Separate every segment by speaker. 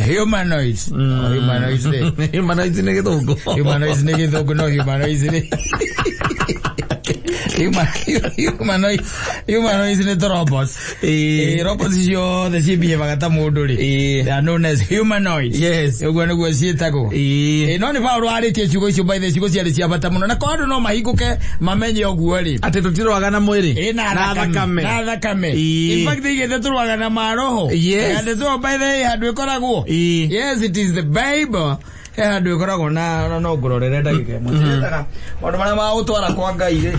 Speaker 1: Humanoids. Oh, humanoids rĩ.
Speaker 2: Humanoids nĩ gĩthũngũ.
Speaker 1: Humanoids nĩ gĩthũngũ no humanoids rĩ. Humanoids humanoids nĩ ta robots.
Speaker 2: Ĩĩ.
Speaker 1: Ĩĩ, robots ciothe ciĩbihevaga ta mũndũ rĩ.
Speaker 2: Ĩĩ.
Speaker 1: They are known as humanoids.
Speaker 2: Yes.
Speaker 1: Ũguo nĩguo ciĩtagwo.
Speaker 2: Ĩĩ.
Speaker 1: Ĩĩ, no nĩ Paũlũ arĩtie ciugo icio by the way, ciugo ciarĩ cia bata mũno na korwo andũ no mahingũke mamenye ũguo rĩ.
Speaker 2: Atĩ tũtirũaga na mwĩrĩ.
Speaker 1: Ĩĩ, na thakame. Na thakame.
Speaker 2: Ĩĩ.
Speaker 1: In fact, igĩte tũrũaga na maroho.
Speaker 2: Yes.
Speaker 1: And so by the way, handũ ĩkoragwo.
Speaker 2: Ĩĩ.
Speaker 1: Yes, it is the Bible. He handũ ĩkoragwo na no ngũrorere ndagĩka ĩmwe. Ciĩtaga maũndũ marĩa ma gũtwara kwa Ngai rĩ.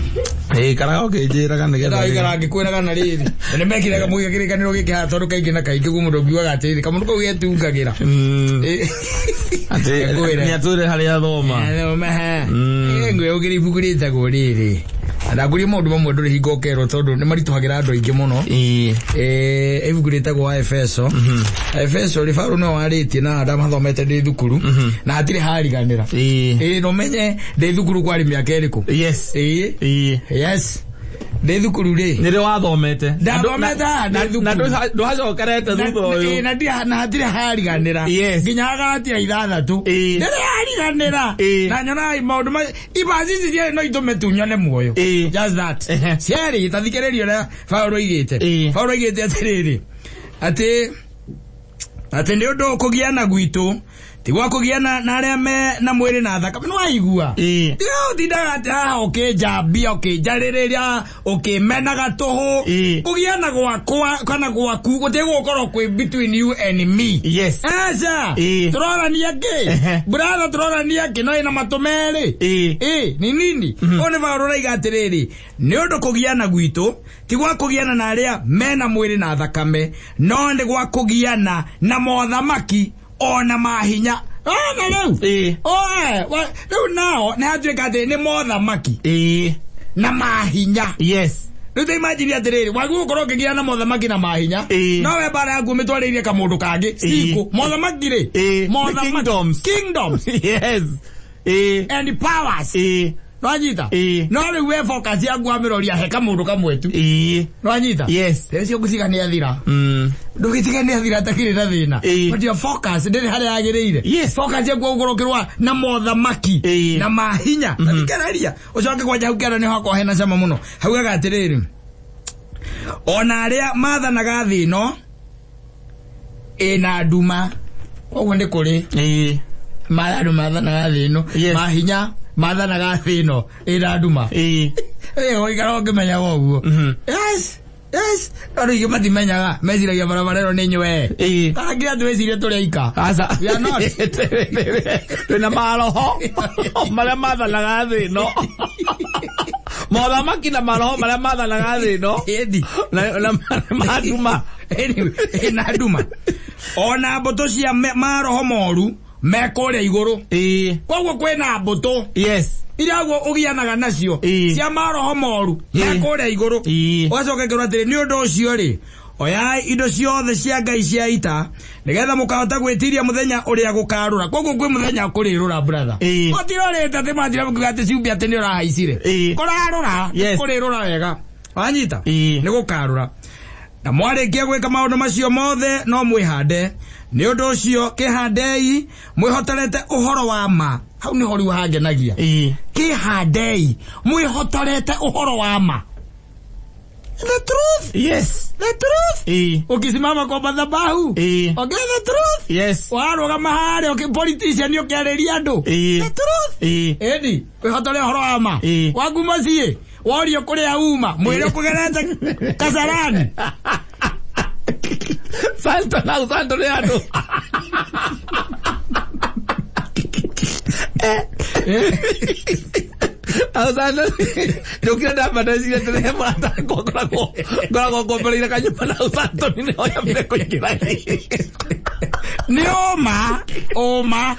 Speaker 2: Ĩĩ, ikaraga ũkĩnjĩraga nĩgetha.
Speaker 1: Ndaikara ngĩkwĩraga na rĩrĩ. Na nĩ mekĩraga mũiga kĩrĩkanĩro gĩkĩ haha tondũ kaingĩ na kaingĩ guo mũndũ ũngiugaga atĩrĩrĩ kamũndũ kau getungagĩra. Ĩĩ.
Speaker 2: Atĩ
Speaker 1: Ngwĩre.
Speaker 2: nĩ atwĩre harĩa athoma.
Speaker 1: Ngwĩũgĩra ibuku rĩtagwo rĩrĩ. Ndangũria maũndũ mamwe ndũrĩ hingo ũkerwo tondũ nĩ maritũhagĩra andũ aingĩ mũno.
Speaker 2: Ĩĩ.
Speaker 1: Ibuku rĩtagwo Aefeso. Aefeso rĩ Paũlũ nĩwe warĩtie na ndamathomete ndĩ thukuru na hatirĩ hariganĩra.
Speaker 2: Ĩĩ.
Speaker 1: Ĩĩ na ũmenye ndĩ thukuru kwarĩ mĩaka ĩrĩkũ?
Speaker 2: Yes.
Speaker 1: Ĩĩ.
Speaker 2: Ĩĩ.
Speaker 1: Yes. Ndĩ thukuru rĩ.
Speaker 2: Nĩ rĩ wathomete?
Speaker 1: Ndathomete haha ndĩ thukuru.
Speaker 2: Na ndũhacokerete thutha
Speaker 1: Ĩĩ,
Speaker 2: ũyũ.
Speaker 1: na na hatirĩ hariganĩra.
Speaker 2: Yes.
Speaker 1: Nginya Agalatia 6.
Speaker 2: Ĩĩ.
Speaker 1: Ndĩrĩ hariganĩra.
Speaker 2: Ĩĩ.
Speaker 1: Na nyonaga maũndũ ma ibaci ici cierĩ no itũme tu nyone muoyo.
Speaker 2: Ĩĩ.
Speaker 1: Just that.
Speaker 2: Ehe.
Speaker 1: Cierĩ ta thikĩrĩria ũrĩa Paũlũ oigĩte.
Speaker 2: Ĩĩ.
Speaker 1: Paũlũ oigĩte atĩrĩrĩ atĩ nĩ ũndũ kũgiana gwitũ ti gwa kũgiana na arĩa me na mwĩrĩ na thakame nĩ waigua.
Speaker 2: Ĩĩ.
Speaker 1: Tiga ũtindaga atĩ haha ũkĩnjambia ũkĩnjarĩrĩria ũkĩmenaga tũhũ.
Speaker 2: Ĩĩ.
Speaker 1: Kũgiana gwakwa kana gwaku gũtigũkorwo kwĩ between you and me.
Speaker 2: Yes.
Speaker 1: Aca.
Speaker 2: Ĩĩ.
Speaker 1: Tũrorania kĩ?
Speaker 2: Ehe.
Speaker 1: Brother tũrorania kĩ? No ĩna matũ merĩ.
Speaker 2: Ĩĩ.
Speaker 1: Ĩĩ, ni nini? Ũyũ nĩ Paũlũ ũraiga atĩrĩrĩ, nĩ ũndũ kũgiana gwitũ ti gwa kũgiana na arĩa mena mwĩrĩ na thakame, no nĩ gwa kũgiana na mothamaki ona mahinya. Ona rĩu.
Speaker 2: Ĩĩ.
Speaker 1: Oe, rĩu nao nĩ hatuĩka atĩ nĩ mothamaki
Speaker 2: Ĩĩ.
Speaker 1: na mahinya.
Speaker 2: Yes.
Speaker 1: Rĩu ta imagine atĩrĩrĩ, wagĩrĩirwo gũkorwo ũkĩgiana na mothamaki na mahinya,
Speaker 2: Ĩĩ.
Speaker 1: no we mbara yaku ũmĩtwarĩirie kamũndũ kangĩ,
Speaker 2: Ĩĩ.
Speaker 1: Cikũ. Mothamaki rĩ,
Speaker 2: Ĩĩ.
Speaker 1: mothamaki.
Speaker 2: Kingdoms.
Speaker 1: Kingdoms
Speaker 2: Yes. Ĩĩ.
Speaker 1: and powers.
Speaker 2: Ĩĩ.
Speaker 1: Nwanyita?
Speaker 2: Ĩĩ.
Speaker 1: No rĩu we focus yaku wamĩroria he kamũndũ kamwe tu.
Speaker 2: Ĩĩ.
Speaker 1: Nwanyita?
Speaker 2: Yes.
Speaker 1: Rĩu ũcio ngũciga nĩ athira. Ndũgĩtige nĩ athira atakĩrĩ na thĩna.
Speaker 2: Ĩĩ.
Speaker 1: But your focus ndĩrĩ harĩa yagĩrĩire.
Speaker 2: Yes.
Speaker 1: Focus yaku ũgũkorwo ũkĩrũa na mothamaki
Speaker 2: Ĩĩ.
Speaker 1: na mahinya. Na thikĩrĩria. Ũcoke kwanja hau kĩanda nĩ hakorwo hena cama mũno. Haugaga atĩrĩrĩ. Ona arĩa mathanaga thĩ ĩno ĩna nduma. Koguo nĩ kũrĩ
Speaker 2: Ĩĩ.
Speaker 1: andũ mathanaga thĩ ĩno.
Speaker 2: Yes.
Speaker 1: Mahinya mathanaga thĩ ĩno ĩna nduma.
Speaker 2: Ĩĩ.
Speaker 1: Ĩĩ, ũikara ũkĩmenyaga ũguo. Yes. Yes. Andũ aingĩ matimenyaga meciragia barabara ĩno nĩ nywe.
Speaker 2: Ĩĩ.
Speaker 1: Kana nginya twĩcirie tũrĩ aika.
Speaker 2: Aca.
Speaker 1: We are not.
Speaker 2: Twĩna maroho marĩa mathanaga thĩ ĩno. Mothamaki na maroho marĩa mathanaga thĩ ĩno.
Speaker 1: Ĩndi.
Speaker 2: Na manduma.
Speaker 1: Anyway, ĩna nduma. Ona mbũtũ cia maroho moru me kũrĩa igũrũ.
Speaker 2: Ĩĩ.
Speaker 1: Koguo kwĩna mbũtũ
Speaker 2: Yes.
Speaker 1: iria guo ũgianaga nacio
Speaker 2: Ĩĩ.
Speaker 1: cia maroho moru me
Speaker 2: Ĩĩ.
Speaker 1: kũrĩa igũrũ.
Speaker 2: Ĩĩ.
Speaker 1: Ũgacoka ũkerwo atĩrĩ nĩ ũndũ ũcio rĩ oyai indo ciothe cia Ngai cia ita nĩgetha mũkahota gwĩtiria mũthenya ũrĩa gũkarũra. Koguo kwĩ mũthenya kũrĩrũra brother.
Speaker 2: Ĩĩ.
Speaker 1: Gũtirorĩte atĩ manjira mũkiuga atĩ cumbĩ atĩ nĩ ũrahaicire.
Speaker 2: Ĩĩ.
Speaker 1: Kũrarũra
Speaker 2: Yes.
Speaker 1: kũrĩrũra wega. Wanyita?
Speaker 2: Ĩĩ.
Speaker 1: Nĩ gũkarũra. Na mwarĩkia gwĩka maũndũ macio mothe no mwĩhande. Nĩ ũndũ ũcio kĩhandei mwĩhotorete ũhoro wa ma. Hau nĩho rĩu hangenagia.
Speaker 2: Ĩĩ.
Speaker 1: Kĩhandei mwĩhotorete ũhoro wa ma. The truth.
Speaker 2: Yes.
Speaker 1: The truth.
Speaker 2: Ĩĩ.
Speaker 1: Ukisimama kwa madhabahu.
Speaker 2: Ĩĩ.
Speaker 1: Ongea the truth.
Speaker 2: Yes.
Speaker 1: Warũgama harĩa politician ũkĩarĩria andũ.
Speaker 2: Ĩĩ.
Speaker 1: The truth.
Speaker 2: Ĩĩ.
Speaker 1: Ĩni, kwĩhotore ũhoro wa ma.
Speaker 2: Ĩĩ.
Speaker 1: Gwaku mũciĩ, worio kũrĩa uma, mwĩre ũkũgerete Kasarani.
Speaker 2: Santo na Santo nĩ andũ. Santo ndũkire ndamba ndeciria atĩrĩ he mũrata wakwa ngoragwo ngombereire kanyũmba na Santo nĩho nyambire kũingĩra.
Speaker 1: Nĩ ũma, ũma.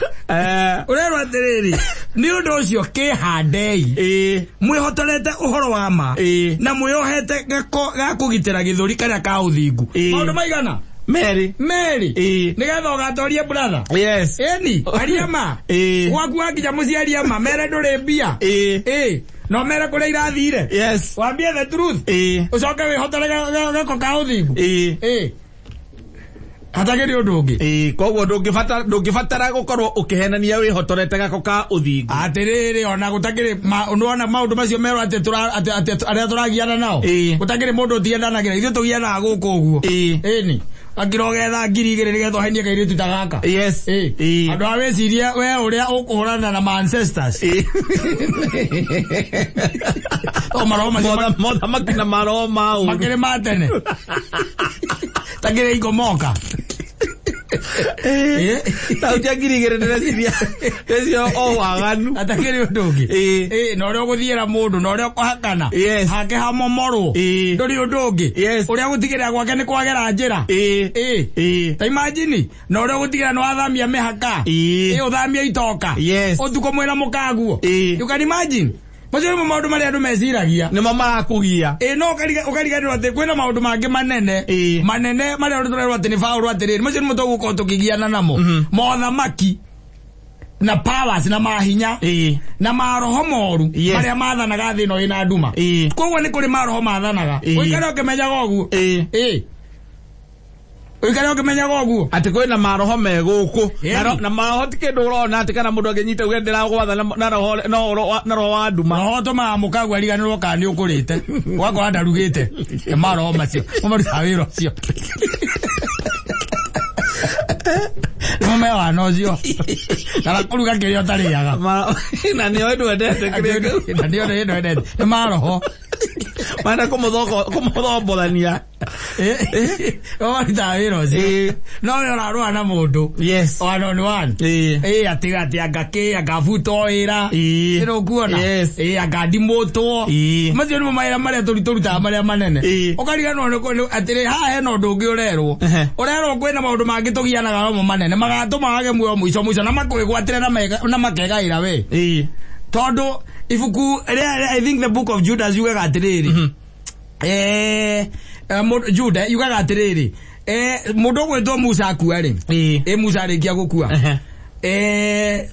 Speaker 1: Ũrerwo atĩrĩrĩ, nĩ ũndũ ũcio kĩhandei.
Speaker 2: Ĩĩ.
Speaker 1: Mwĩhotorete ũhoro wa ma.
Speaker 2: Ĩĩ.
Speaker 1: Na mwĩohete gako ga kũgitĩra gĩthũri karĩa ka ũthingu.
Speaker 2: Ĩĩ.
Speaker 1: Maũndũ maigana?
Speaker 2: Merĩ.
Speaker 1: Merĩ.
Speaker 2: Ĩĩ.
Speaker 1: Nĩgetha ũgatorie brother.
Speaker 2: Yes.
Speaker 1: Ĩni, aria ma.
Speaker 2: Ĩĩ.
Speaker 1: Gwaku wakinya mũciĩ aria ma, mere ndũrĩ mbia.
Speaker 2: Ĩĩ.
Speaker 1: Ĩĩ. No mere kũrĩa irathire.
Speaker 2: Yes.
Speaker 1: Wambie the truth.
Speaker 2: Ĩĩ.
Speaker 1: Ũcoke wĩhotore gako ka ũthingu.
Speaker 2: Ĩĩ.
Speaker 1: Ĩĩ. Hatakĩrĩ ũndũ ũngĩ.
Speaker 2: Ĩĩ, koguo ndũngĩbatara gũkorwo ũkĩhenania wĩhotorete gako ka ũthingu.
Speaker 1: Atĩrĩrĩ, ona gũtakĩrĩ nĩwona maũndũ macio merwo atĩ atĩ arĩa tũragiana nao.
Speaker 2: Ĩĩ.
Speaker 1: Gũtakĩrĩ mũndũ ũtiendanagĩra, ithuĩ tũgianaga gũkũ ũguo.
Speaker 2: Ĩĩ.
Speaker 1: Ĩni. Akira ũgetha 2,000 nĩgetha ũhenie kairĩtu ta gaka.
Speaker 2: Yes.
Speaker 1: Ĩĩ.
Speaker 2: Ĩĩ.
Speaker 1: Andũ a wĩcirie we ũrĩa ũkũhũrana na ma ancestors.
Speaker 2: Ĩĩ.
Speaker 1: O maroho macio
Speaker 2: Mothamaki na maroho ma ũũru.
Speaker 1: makĩrĩ ma tene. Takĩrĩ ingomoka. Ĩĩ.
Speaker 2: Tautia 2,000 ndĩreciria ndĩreciria o waganu.
Speaker 1: Atakĩrĩ ũndũ ũngĩ.
Speaker 2: Ĩĩ.
Speaker 1: Ĩĩ, na ũrĩa ũgũthiĩra mũndũ na ũrĩa ũkũhakana.
Speaker 2: Yes.
Speaker 1: Hake hamomorwo.
Speaker 2: Ĩĩ.
Speaker 1: Ndũrĩ ũndũ ũngĩ.
Speaker 2: Yes.
Speaker 1: Ũrĩa gũtigĩrĩra gwake nĩ kwagera njĩra.
Speaker 2: Ĩĩ.
Speaker 1: Ĩĩ.
Speaker 2: Ĩĩ.
Speaker 1: Ta imagine na ũrĩa ũgũtigĩrĩra nĩ wathamia mĩhaka.
Speaker 2: Ĩĩ.
Speaker 1: Ĩĩ, ũthamie itoka.
Speaker 2: Yes.
Speaker 1: Ũtukũ mwĩna mũkaguo.
Speaker 2: Ĩĩ.
Speaker 1: You can imagine. Macio nĩmo maũndũ marĩa andũ meciragia.
Speaker 2: Nĩmo marakũgia.
Speaker 1: Ĩĩ, no ũkariganĩrwo atĩ kwĩna maũndũ mangĩ manene.
Speaker 2: Ĩĩ.
Speaker 1: Manene marĩa tũrerwo atĩ nĩ Paũlũ atĩrĩrĩ, macio nĩmo tũgũkorwo tũkĩgiana namo. Mothamaki na powers na mahinya
Speaker 2: Ĩĩ.
Speaker 1: na maroho moru
Speaker 2: Yes.
Speaker 1: marĩa mathanaga thĩ ĩno ĩna nduma.
Speaker 2: Ĩĩ.
Speaker 1: Koguo nĩ kũrĩ maroho mathanaga.
Speaker 2: Ĩĩ.
Speaker 1: Ũikare ũkĩmenyaga ũguo.
Speaker 2: Ĩĩ.
Speaker 1: Ĩĩ. Ũikare ũkĩmenyaga ũguo.
Speaker 2: Atĩ kwĩna maroho me gũkũ.
Speaker 1: Ĩĩ.
Speaker 2: Na maroho ti kĩndũ ũrona atĩ kana mũndũ angĩnyita uge ndĩragwatha na roho wa nduma.
Speaker 1: Maroho tũmaga mũkagua ariganĩrwo kana nĩ ũkũrĩte. Ũgakora ndarugĩte. Nĩ maroho macio. Nĩmo marutaga wĩra ũcio. Nĩmo me wana ũcio. Kana kũruga kĩrĩa ũtarĩaga.
Speaker 2: Na nĩo ndwendete kĩrĩa kĩu.
Speaker 1: Na nĩo ndwendete. Nĩ maroho.
Speaker 2: Marenda kũmũthombothania.
Speaker 1: Nĩmo marutaga wĩra ũcio.
Speaker 2: Ĩĩ.
Speaker 1: No we ũrarũa na mũndũ.
Speaker 2: Yes.
Speaker 1: One on one.
Speaker 2: Ĩĩ.
Speaker 1: Ĩĩ, atĩ anga kĩ, anga butwo wĩra.
Speaker 2: Ĩĩ.
Speaker 1: Ĩno ũkuona?
Speaker 2: Yes.
Speaker 1: Ĩĩ, anga ndimũtwo.
Speaker 2: Ĩĩ.
Speaker 1: Macio nĩmo mawĩra marĩa tũrutaga marĩa manene.
Speaker 2: Ĩĩ.
Speaker 1: Ũkariganĩrwo atĩrĩ, haha hena ũndũ ũngĩ ũrerwo.
Speaker 2: Ehe.
Speaker 1: Ũrerwo kwĩna maũndũ mangĩ tũgianaga namo manene, magatũma wage muoyo mũico mũico na makwĩgwatĩre na makegaĩra we.
Speaker 2: Ĩĩ.
Speaker 1: Tondũ ibuku rĩa, I think the book of Judas yugaga atĩrĩrĩ. Juda yugaga atĩrĩrĩ, mũndũ ũgwĩtwo Musa akua rĩ.
Speaker 2: Ĩĩ.
Speaker 1: Ĩ, Musa arĩkia gũkua.
Speaker 2: Ehe.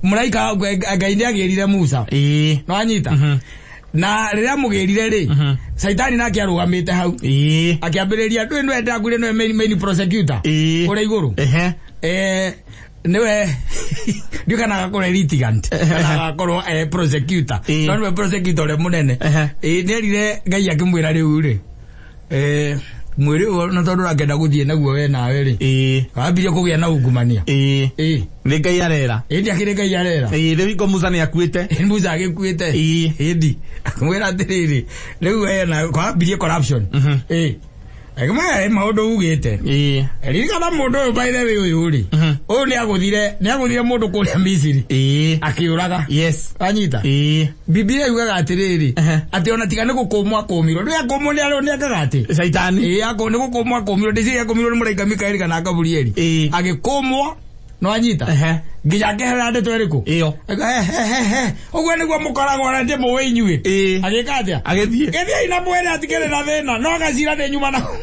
Speaker 1: Mũraika Ngai nĩ agĩrire Musa.
Speaker 2: Ĩĩ.
Speaker 1: Nĩwanyita? Na rĩrĩa amũgĩrire rĩ, Saitani nake arũgamĩte hau.
Speaker 2: Ĩĩ.
Speaker 1: Akĩambĩrĩria, ndũĩ nĩwe ndakwĩrire nĩwe main prosecutor.
Speaker 2: Ĩĩ.
Speaker 1: Kũrĩa igũrũ.
Speaker 2: Ehe.
Speaker 1: Nĩwe ndiũĩ kana agakorwo e litigant, kana agakorwo e prosecutor.
Speaker 2: Ĩĩ.
Speaker 1: No nĩwe prosecutor ũrĩa mũnene.
Speaker 2: Ehe.
Speaker 1: Ĩĩ, nĩerire Ngai akĩmwĩra rĩu rĩ, mwĩrĩ ũyũ na tondũ ũrakĩenda gũthiĩ naguo we nawe rĩ,
Speaker 2: Ĩĩ.
Speaker 1: wambirie kũgĩa na ungumania.
Speaker 2: Ĩĩ.
Speaker 1: Ĩĩ.
Speaker 2: Nĩ Ngai arera.
Speaker 1: Ĩĩ, ndiakĩrĩ Ngai arera.
Speaker 2: Ĩĩ, rĩu hingo Musa nĩakuĩte.
Speaker 1: Ĩĩ, Musa agĩkuĩte.
Speaker 2: Ĩĩ.
Speaker 1: Ĩndi. Akĩmwĩra atĩrĩrĩ, rĩu we na kwambirie corruption. Ĩĩ. Agĩmwĩra, ĩ, maũndũ ugĩte.
Speaker 2: Ĩĩ.
Speaker 1: Ririkana mũndũ ũyũ by the way ũyũ rĩ. Ũyũ nĩagũthire mũndũ kũrĩa Misiri.
Speaker 2: Ĩĩ.
Speaker 1: Akĩũraga.
Speaker 2: Yes.
Speaker 1: Anyita.
Speaker 2: Ĩĩ.
Speaker 1: Biblia yugaga atĩrĩrĩ,
Speaker 2: Ehe.
Speaker 1: atĩ ona tiga nĩ gũkũmwo akũmirwo. Ndũĩ akũmwo nĩ akaga atĩ?
Speaker 2: Caitani.
Speaker 1: Ĩĩ, nĩ gũkũmwo akũmirwo. Ndĩciria akũmirwo nĩ mũraika Mikaeli kana Gaburieli.
Speaker 2: Ĩĩ.
Speaker 1: Agĩkũmwo, nĩwanyita?
Speaker 2: Ehe.
Speaker 1: Nginya akĩhera ndeto ĩrĩkũ?
Speaker 2: Ĩyo.
Speaker 1: He, he, he, he. Ũguo nĩguo mũkoragwo na ndĩmũĩ inyuĩ.
Speaker 2: Ĩĩ.
Speaker 1: Agĩka atĩa?
Speaker 2: Agĩthiĩ.
Speaker 1: Gĩthiĩi na mwĩre atikĩrĩ na thĩna, no gacira nĩ nyuma nako.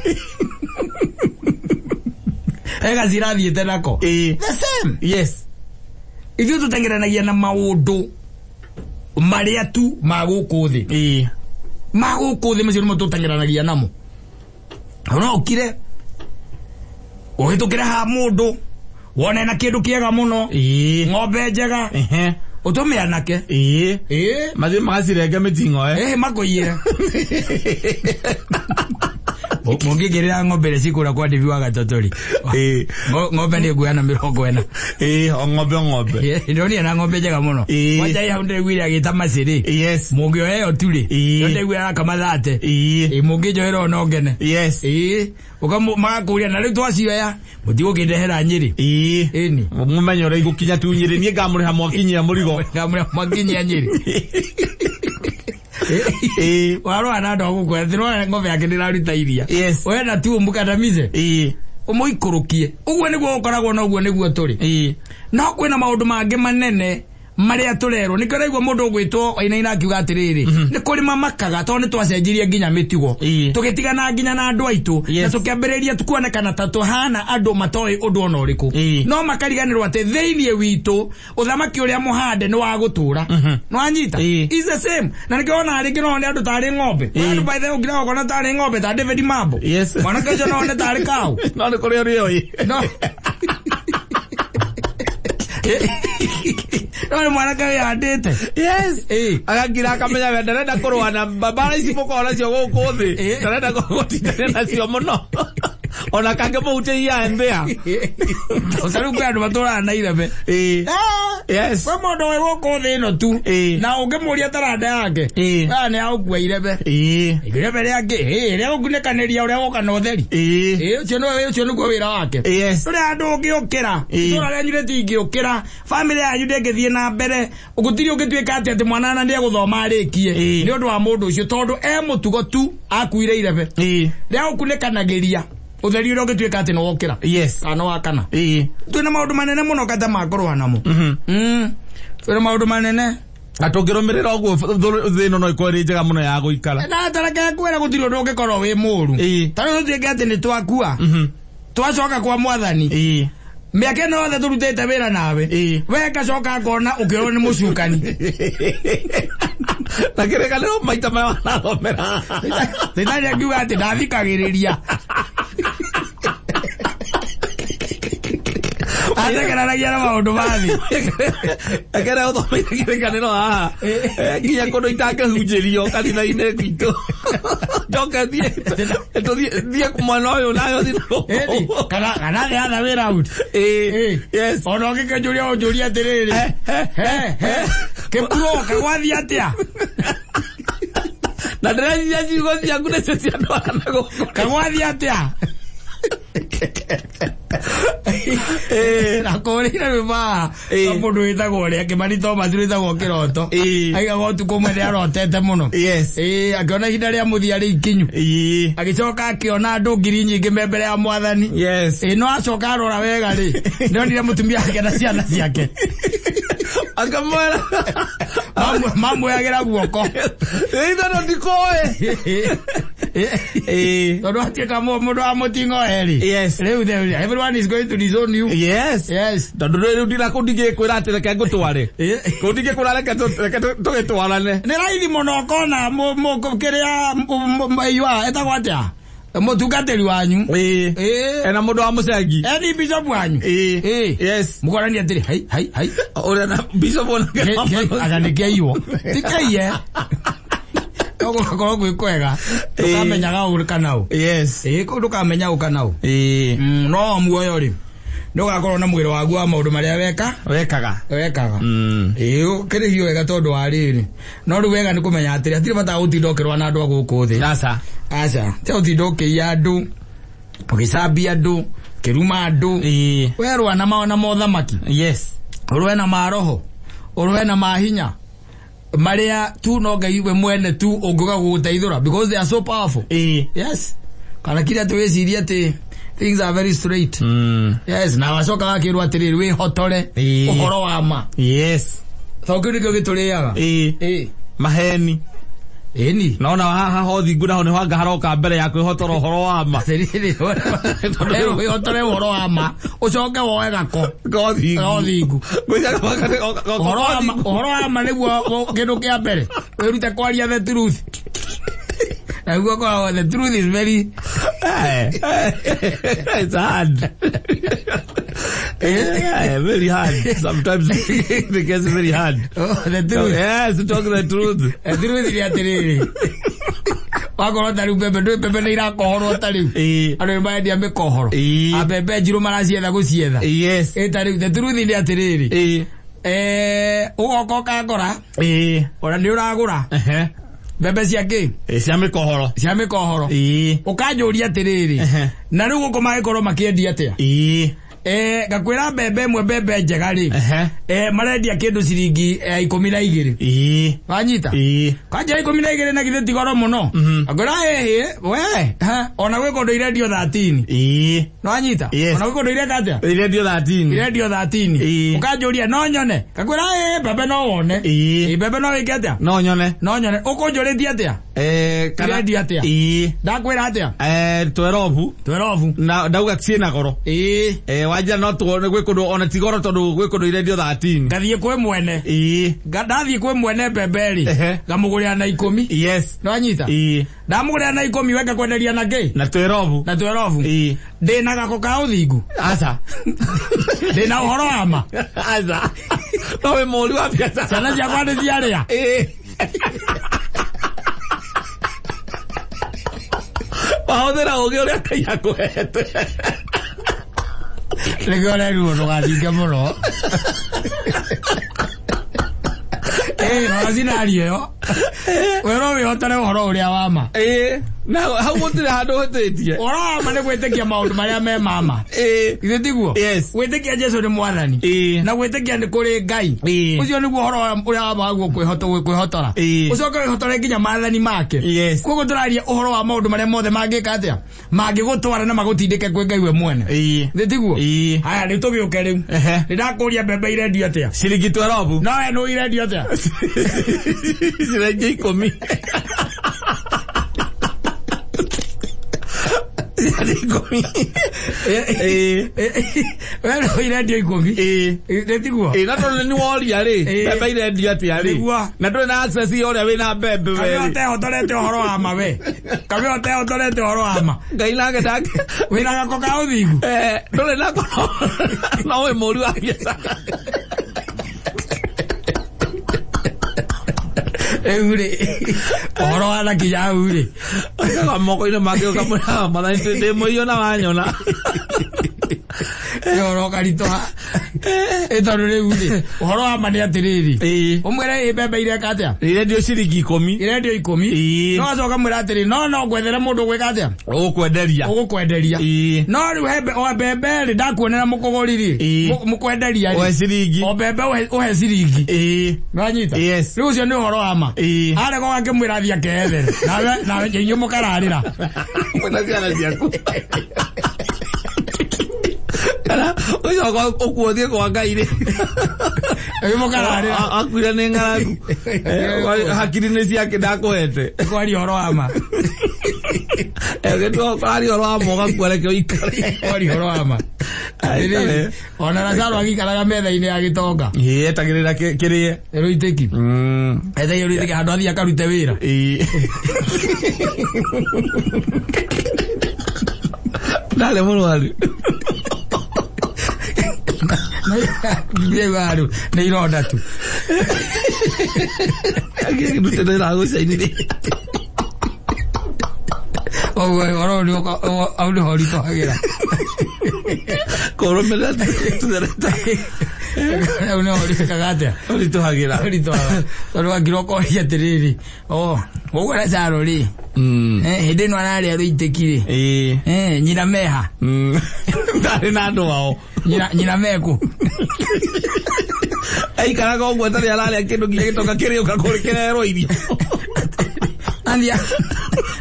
Speaker 1: He gacira athiĩte nako.
Speaker 2: Ĩĩ.
Speaker 1: The same.
Speaker 2: Yes.
Speaker 1: Ithuĩ tũteng'eranagia na maũndũ marĩa tu ma gũkũ thĩ.
Speaker 2: Ĩĩ.
Speaker 1: Ma gũkũ thĩ macio nĩmo tũteng'eranagia namo. No ũkire ũhĩtũkĩre ha mũndũ wone na kĩndũ kĩega mũno,
Speaker 2: Ĩĩ.
Speaker 1: ng'ombe njega,
Speaker 2: Ehe.
Speaker 1: ũtũme anake.
Speaker 2: Ĩĩ.
Speaker 1: Ĩĩ.
Speaker 2: Mathiĩ magacirenge mĩting'oe.
Speaker 1: Ĩĩ, makũiyĩre. Mũngĩngĩrĩra ng'ombe iria cikũra kwa Ndĩvi wa Gatotori.
Speaker 2: Ĩĩ.
Speaker 1: Ng'ombe nĩ nguoya na 40.
Speaker 2: Ĩĩ, o ng'ombe o ng'ombe.
Speaker 1: Ĩĩ, ndonire na ng'ombe njega mũno.
Speaker 2: Ĩĩ.
Speaker 1: Kwanja ĩ hau ndĩraiguire agĩta macĩrĩ.
Speaker 2: Yes.
Speaker 1: Mũngĩoya ĩyo tu rĩ.
Speaker 2: Ĩĩ.
Speaker 1: Nĩ ndĩraiguire arakama thate.
Speaker 2: Ĩĩ.
Speaker 1: Ĩĩ, mũngĩnjoera o no ngene.
Speaker 2: Yes.
Speaker 1: Ĩĩ, magakũria na rĩu twacioya, mũtigũkĩndehera Nyĩrĩ.
Speaker 2: Ĩĩ.
Speaker 1: Ĩni.
Speaker 2: Mũmenye ũrĩa igũkinya tu Nyĩrĩ, niĩ ngamũrĩha mwakinyia mũrigo.
Speaker 1: Ngamũrĩha mwakinyia Nyĩrĩ.
Speaker 2: Ĩĩ.
Speaker 1: Warũa na andũ a gũkũ, atĩ nĩwona ng'ombe yake ndĩraruta iria.
Speaker 2: Yes.
Speaker 1: Wenda tu ũmũkandamize.
Speaker 2: Ĩĩ.
Speaker 1: Ũmũikũrũkie. Ũguo nĩguo gũkoragwo na ũguo nĩguo tũrĩ.
Speaker 2: Ĩĩ.
Speaker 1: No kwĩna maũndũ mangĩ manene Marĩa tũrerwo nĩkĩo ũraigua mũndũ ũgwĩtwo Wainaina akiuga atĩrĩrĩ, nĩ kũrĩ mamakaga tondũ nĩ twacenjirie nginya mĩtugo, tũgĩtigana nginya na andũ aitũ, na tũkĩambĩrĩria kuonekana ta tũhana andũ matoĩ ũndũ ona ũrĩkũ, no makariganĩrwo atĩ thĩinĩ witũ ũthamaki ũrĩa mũhande nĩ wa gũtũra. Nĩwanyita? Is the same na nĩkĩo wona rĩngĩ no one andũ tarĩ ng'ombe. Andũ, by the way, ũngĩrega ũkona tarĩ ng'ombe ta David Mambo. Mwanake ũcio no one tarĩ cow.
Speaker 2: No nĩ kũrĩ ũrĩa ũĩ.
Speaker 1: No nĩ mwanake wĩhandĩte.
Speaker 2: Agakira akamenya we ndarenda kũrũa na mbara ici mũkoragwo nacio gũkũ thĩ, ndarenda gũtindania nacio mũno ona kangĩmũhutĩria mbĩa.
Speaker 1: Ũcio rĩu kwĩ andũ matũraga na irebe. Kwĩ mũndũ wĩ gũkũ thĩ ĩno tu, na ũngĩmũria taranda yake, aya nĩ agũkua irebe, irebe rĩangĩ rĩa gũkunĩkanĩria ũrĩa woka na ũtheri. Ũcio nĩwe, ũcio nĩguo wĩra wake. Tũrĩ andũ ũngĩũkĩra, itũra rĩanyu rĩtingĩũkĩra, family yanyu ndĩngĩthiĩ na mbere, gũtirĩ ũngĩtuĩka atĩ mwana na nĩegũthoma arĩkie nĩ ũndũ wa mũndũ ũcio, tondũ e mũtugo tu akuire irebe rĩa gũkunĩkanagĩria ũtheri ũrĩa ũngĩtuĩka atĩ nĩwokĩra kana wakana. Twĩna maũndũ manene mũno kata makũrũa namo. Twĩna maũndũ manene.
Speaker 2: Na tũngĩrũmĩrĩra ũguo, thĩ ĩno no ĩkorwo ĩrĩ njega mũno ya gũikara.
Speaker 1: Na tareke kwĩra, gũtirĩ ũndũ ũngĩkorwo wĩ mũru. Ta rĩu tũtuĩke atĩ nĩ twakua, twacoka kwa mwathani, mĩaka ĩno yothe tũrutĩte wĩra nawe, we ngacoka ngona ũkĩrwo nĩ mũcukani.
Speaker 2: Na kĩrĩkanĩro maita maya wanathomera.
Speaker 1: Caitani akiuga atĩ ndathikagĩrĩria, atekeranagia na maũndũ ma thĩ.
Speaker 2: Ekere ũthomeire kĩrĩkanĩro haha nginya kũndũ itangĩhunjĩrio kanitha-inĩ gwitũ, njoke thiĩ tũthiĩ mwena ũyũ nayo thiĩ.
Speaker 1: Ĩni, kana thĩ atha wĩra out. Ona ũngĩkĩnjũria, ũnjũrie atĩrĩrĩ, he he kĩpuro kagwathiĩ atĩa?
Speaker 2: Na ndĩreciria ciugo ciaku nĩcio ciandwara na gũkũ.
Speaker 1: Kagwathiĩ atĩa? Na kũrĩire rwĩmbo haha rwa mũndũ wĩtagwo ũrĩa Kĩmani Thomas wĩtagwo Kĩroto. Aigaga ũtukũ ũmwe nĩ arotete mũno. Akĩona ihinda rĩa mũthia rĩ ikinyu, agĩcoka akĩona andũ ngiri nyingĩ me mbere ya mwathani. No acoka arora wega rĩ, nĩonire mũtumia wake na ciana ciake
Speaker 2: Akamwĩra
Speaker 1: mamwĩagĩra guoko.
Speaker 2: Ithano ndikũĩ.
Speaker 1: Tondũ atuĩka mũndũ wa mũting'oe rĩ, rĩu everyone is going to disown you.
Speaker 2: Tondũ rĩu ndina kũu ndingĩkwĩra atĩ reke ngũtware, kũu ndingĩkwĩra reke tũgĩtwarane.
Speaker 1: Nĩ raithi mũno ũkona kĩrĩa yua ĩtagwo atĩa, mũtungatĩri wanyu.
Speaker 2: Ena mũndũ wa mũcengi.
Speaker 1: Eni bishop wanyu. Mũkorania atĩrĩ, hai hai hai.
Speaker 2: Ũrĩa na bishop onake.
Speaker 1: Anga nĩ kĩaiywo, ti kĩiye, no gũgakorwo gwĩ kwega ndũkamenyaga ũ kana ũ. Kũu ndũkamenya ũ kana ũ. No muoyo rĩ, nĩ ũgakorwo na mwĩrĩ waguo wa maũndũ marĩa weka.
Speaker 2: Wekaga.
Speaker 1: Wekaga. Ũkĩrĩhio wega tondũ wa rĩrĩ, no rĩu wega nĩ kũmenya atĩrĩ, hatirĩ bata wa gũtinda ũkĩrũa na andũ a gũkũ thĩ.
Speaker 2: Aca.
Speaker 1: Aca, tiga gũtinda ũkĩiya andũ, ũgĩcambia andũ, ũkĩruma andũ. Werũa na na mothamaki, ũrũe na maroho, ũrũe na mahinya marĩa tu no Ngai we mwene tu ũngĩũka gũgũteithũra, because they are so powerful. Yes, kana kira atĩ wĩcirie atĩ things are very straight. Yes, na wacoka wakĩrwo atĩrĩrĩ, wĩhotore ũhoro wa ma, tondũ kĩu nĩkĩo gĩtũrĩaga.
Speaker 2: Maheni.
Speaker 1: Ĩni.
Speaker 2: Naona haha ho thingu naho nĩho anga haroka mbere ya kwĩhotora ũhoro wa ma.
Speaker 1: Atĩrĩrĩ, wĩhotore ũhoro wa ma, ũcoke woe gako
Speaker 2: gothingu.
Speaker 1: Gothingu.
Speaker 2: Ngwĩciria
Speaker 1: Ũhoro wa ma, ũhoro wa ma nĩguo kĩndũ kĩa mbere wĩrute kwaria the truth, naguo koragwo the truth is very
Speaker 2: It's hard. Yeah, very hard. Sometimes it gets very hard.
Speaker 1: Oh, the truth.
Speaker 2: Yes, to talk the truth.
Speaker 1: The truth nĩ atĩrĩrĩ, wakorwo ta rĩu mbembe, ndũĩ mbembe nĩ irakohorwo ta rĩu, andũ nĩ marendia mĩkohoro, a mbembe njirũ maracietha gũcietha. Ta rĩu the truth nĩ atĩrĩrĩ, ũgoka ũkangora, ona nĩ ũragũra mbembe cia kĩ?
Speaker 2: Cia mĩkohoro.
Speaker 1: Cia mĩkohoro. Ũkanjũria atĩrĩrĩ, na rĩu gũkũ magĩkorwo makĩendia atĩa? Ngakwĩra mbembe ĩmwe, mbembe njega rĩ, marendia kĩndũ ciringi 12. Wanyita? Kanja 12 na githĩ ti goro mũno? Ngwĩra ĩhĩ we ha, ona gwĩ kũndũ irendio 13. Nĩwanyita?
Speaker 2: Yes.
Speaker 1: Ona gwĩ kũndũ ireka atĩa?
Speaker 2: Irendio 13.
Speaker 1: Irendio 13. Ũkanjũria no nyone, ngakwĩra ĩĩ, mbembe no wone. Ĩĩ, mbembe no wĩke atĩa?
Speaker 2: No nyone.
Speaker 1: No nyone. Ũkũnjũrĩtie atĩa?
Speaker 2: Kana
Speaker 1: Irendio atĩa? Ndakwĩra atĩa?
Speaker 2: 12.
Speaker 1: 12.
Speaker 2: Na ndauga ciĩna goro. Wanja no tuone gwĩ kũndũ ona ti goro tondũ gwĩ kũndũ irendio 13.
Speaker 1: Ngathiĩ kwĩ mwene. Ndathiĩ kwĩ mwene mbembe rĩ, ngamũgũrĩra na 10. Nĩwanyita? Ndamũgũrĩra na 10, we ngakwenderia na kĩ?
Speaker 2: Na 12.
Speaker 1: Na 12. Ndĩna gako ka ũthingu.
Speaker 2: Aca.
Speaker 1: Ndĩna ũhoro wa ma.
Speaker 2: Aca. No wĩ mũũri wa biacara.
Speaker 1: Ciana ciakwa nĩ ciarĩa.
Speaker 2: Wahũthĩra ũgĩ ũrĩa Ngai akũhete.
Speaker 1: Nĩkĩo ũrerirwo ndũgathinge mũno. Rora scenario ĩyo. We no wĩhotore ũhoro ũrĩa wa ma.
Speaker 2: Na hau gũtirĩ handũ ũhĩtĩtie.
Speaker 1: Ũhoro wa ma nĩ gwĩtĩkia maũndũ marĩa me mama. Githĩ tiguo?
Speaker 2: Yes.
Speaker 1: Gwĩtĩkia Jesu nĩ mwathani. Na gwĩtĩkia nĩ kũrĩ Ngai. Ũcio nĩguo ũhoro ũrĩa wa ma waguo kwĩhotora. Ũcoke wĩhotore nginya maathani make. Koguo tũraria ũhoro wa maũndũ marĩa mothe mangĩka atĩa? Mangĩgũtwara na magũtindĩke kwĩ Ngai we mwene. Githĩ tiguo? Haya, rĩu tũgĩũke rĩu. Nĩndakũria mbembe irendio atĩa?
Speaker 2: Ciringi 12.
Speaker 1: No we nũ irendio atĩa?
Speaker 2: Ciringi 10. Ciringi 10.
Speaker 1: We nũ irendio 10. Githĩ tiguo?
Speaker 2: Na tondũ nĩ woria rĩ, mbembe irendio atĩa rĩ?
Speaker 1: Nĩguo.
Speaker 2: Na ndũrĩ na access ya ũrĩa wĩna mbembe we
Speaker 1: Kamwe
Speaker 2: rĩ.
Speaker 1: ũtehotorete ũhoro wa ma we. Kamwe ũtehotorete ũhoro wa ma.
Speaker 2: Ngai nake ndake.
Speaker 1: Wĩna gako ka ũthingu.
Speaker 2: Ndũrĩ nako no wĩ mũũri wa biacara.
Speaker 1: Rĩu rĩ, ũhoro wa nakinya hau rĩ.
Speaker 2: Ũkaga moko-inĩ make ũkamwĩra Mwathani ndĩ mũiyo na wanyona.
Speaker 1: Nĩ ũhoro ũkaritũha. Tondũ rĩu rĩ, ũhoro wa ma nĩ atĩrĩrĩ. Ũmwĩre ĩ mbembe ireka atĩa?
Speaker 2: Irendio ciringi 10.
Speaker 1: Irendio 10. No acoka mwĩra atĩrĩ, no no ngwethere mũndũ ũgwĩka atĩa?
Speaker 2: Ũgũkwenderia.
Speaker 1: Ũgũkwenderia. No rĩu he o mbembe rĩ, ndakuonera mũkũgũri rĩ, mũkwenderia rĩ.
Speaker 2: Ũhe ciringi.
Speaker 1: O mbembe ũhe ciringi. Nĩwanyita?
Speaker 2: Yes.
Speaker 1: Rĩu ũcio nĩ ũhoro wa ma. Arega ũgakĩmwĩra athiĩ akeyethere. Nawe inyuĩ mũkararĩra.
Speaker 2: Mwĩna ciana ciaku. Kana ũcoka ũkuo ũthiĩ kwa Ngai rĩ.
Speaker 1: Inyuĩ mũkararĩra.
Speaker 2: Akuire nĩ ng'aragu. Hakiri nĩ ciake ndakũhete.
Speaker 1: Kwaria ũhoro wa ma.
Speaker 2: Gĩtua kwaria ũhoro wa ma ũgakua reke ũikare.
Speaker 1: Kwaria ũhoro wa ma.
Speaker 2: Aikare.
Speaker 1: Ona Lazaro agĩikaraga metha-inĩ ya gĩtonga.
Speaker 2: Etagĩrĩra kĩrĩe.
Speaker 1: Rũitĩki. Etagĩrĩra rũitĩki handũ athiĩ akarute wĩra.
Speaker 2: Ndarĩ mũrwaru.
Speaker 1: Rĩu rĩu nĩ ironda tu.
Speaker 2: Ngĩrute ndĩragũcainire.
Speaker 1: Ũguo ũhoro ũyũ hau nĩho ũritũhagĩra.
Speaker 2: Kũrũmĩrĩra tũthereta.
Speaker 1: Hau nĩho ũrĩkaga atĩa?
Speaker 2: Ũritũhagĩra.
Speaker 1: Ũritũhaga. Tondũ wakira ũkoria atĩrĩrĩ, ũguo Lazaro rĩ, hĩndĩ ĩno ararĩa rũitĩki rĩ, nyina meha.
Speaker 2: Ndarĩ na andũ ao.
Speaker 1: Nyina meku.
Speaker 2: Aikaraga ũguo atarĩ ararĩa kĩndũ nginya gĩtoka kĩrĩũka kũrĩ kĩrerwo irio.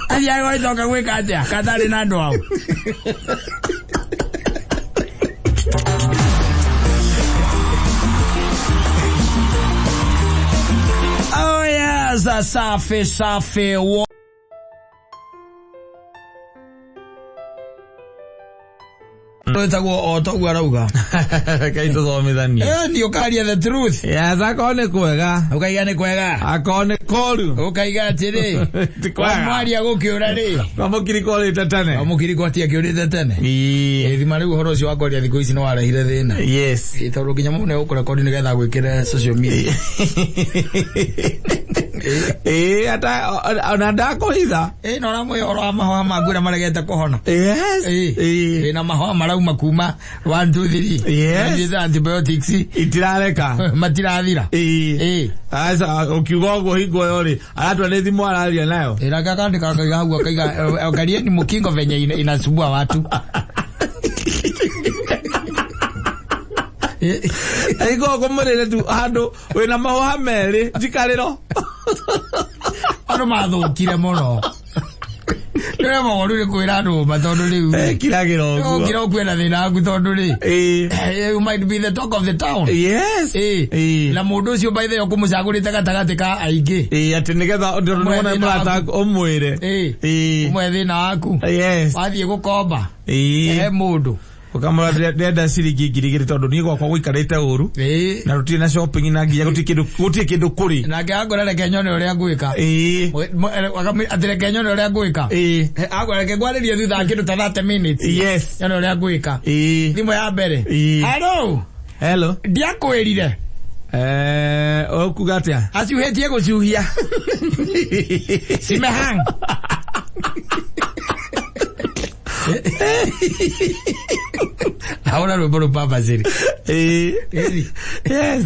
Speaker 1: Athiaga gũgĩcoka gwĩka atĩa? Katarĩ na andũ ao. Oh yes, safi safi. Wĩtagwo o toguo arauga.
Speaker 2: Reke tũthomithanie.
Speaker 1: Nĩ ũkaria the truth.
Speaker 2: Yes, akorwo nĩ kwega.
Speaker 1: Ũkaiga nĩ kwega.
Speaker 2: Akorwo nĩ koru.
Speaker 1: Ũkaiga atĩrĩ.
Speaker 2: Ti kwega.
Speaker 1: Mwaria gũkĩũra rĩ.
Speaker 2: Kwa mũkiriko ũrĩte tene.
Speaker 1: Kwa mũkiriko ati akĩũrĩte tene. Thima rĩu ũhoro ũcio wa kwaria thikũ ici nĩ warehire thĩna.
Speaker 2: Yes.
Speaker 1: Tondũ nginya mũndũ nĩegũkũrekondi nĩgetha agwĩkĩre social media.
Speaker 2: Ata ona ndakũhitha.
Speaker 1: No ũramwĩra ũhoro wa mahũa maku ũrĩa maregete kũhona.
Speaker 2: Yes.
Speaker 1: Wĩna mahũa marauma kuma 1 2 3.
Speaker 2: Yes.
Speaker 1: Mathiĩte antibiotics.
Speaker 2: Itirareka.
Speaker 1: Matirathira.
Speaker 2: Aca ũkiuga ũguo hingo ĩyo rĩ, aratua nĩ thimũ araria nayo.
Speaker 1: Ĩra gakandĩka akaiga hau akaiga, angalieni mkingo venye inasumbua watu.
Speaker 2: Aigua ngũmũrĩre tu handũ wĩna mahũha merĩ njikarĩro.
Speaker 1: Andũ mathũkire mũno. Nĩ moru nĩ kwĩra andũ ma tondũ rĩu
Speaker 2: Ekiragĩra ũguo.
Speaker 1: ũkira ũkuena thĩna waku tondũ rĩ, you might be the talk of the town.
Speaker 2: Yes.
Speaker 1: Na mũndũ ũcio by the way ũkũmũcagũrĩte gatagatĩ ka aingĩ.
Speaker 2: Ĩĩ, atĩ nĩgetha tondũ
Speaker 1: Ũmwe
Speaker 2: nĩwona
Speaker 1: thĩna
Speaker 2: mũrata
Speaker 1: waku.
Speaker 2: ũmwĩre.
Speaker 1: Ũmwe thĩna waku. Wathiĩ gũkomba he mũndũ.
Speaker 2: Ũkamwĩra ndĩrenda ciringi 2,000 tondũ niĩ gwakwa gũikarĩte ũru na rũtirĩ na shopping na nginya gũtirĩ kĩndũ kũrĩ.
Speaker 1: Nake akwĩra reke nyone ũrĩa ngwĩka. Atĩ reke nyone ũrĩa ngwĩka. Akwĩra reke ngwarĩrie thutha wa kĩndũ ta 30 minutes. Nyone ũrĩa ngwĩka. Thimũ ya mbere. Hello.
Speaker 2: Hello.
Speaker 1: Ndiakwĩrire.
Speaker 2: Ũkuga atĩa?
Speaker 1: Acuhĩtie gũcuhia. Cimehang. Ahũra rwĩmbo rũu Papa Ziri.
Speaker 2: Yes.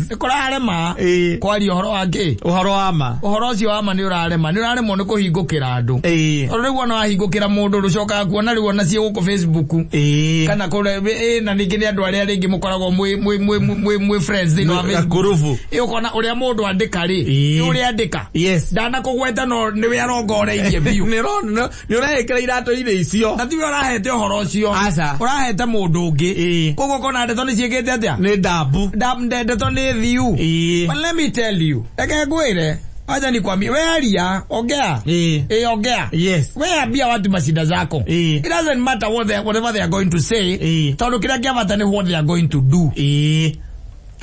Speaker 1: Nĩ kũrarema kwaria ũhoro wa kĩ?
Speaker 2: Ũhoro wa ma.
Speaker 1: Ũhoro ũcio wa ma nĩ ũrarema, nĩ ũraremwo nĩ kũhingũkĩra andũ. Tondũ rĩu ona wahingũkĩra mũndũ rũcokaga kuona rĩu ona ciĩ gũkũ Facebook. Kana kũrĩa na ningĩ nĩ andũ arĩa rĩngĩ mũkoragwo mwĩ friends thĩinĩ wa Facebook.
Speaker 2: Gakurubu.
Speaker 1: Ũkona ũrĩa mũndũ andĩka rĩ, nĩ ũrĩa andĩka. Ndanakũgweta no nĩwe arongoreirie biũ.
Speaker 2: Nĩ ũreĩkĩra iratũ-inĩ icio.
Speaker 1: Na tiwe ũrahete ũhoro ũcio.
Speaker 2: Aca.
Speaker 1: Ũrahete mũndũ ũngĩ. Koguo ũkona ndeto nĩ ciĩkĩte atĩa?
Speaker 2: Nĩ ndambu.
Speaker 1: Ndeto nĩ thiu. But let me tell you, reke ngwĩre, acha nikwambie, we aria, ongea. Ongea. We ambia watu mashida zako. It doesn't matter whatever they are going to say. Tondũ kĩrĩa kĩa bata nĩ what they are going to do.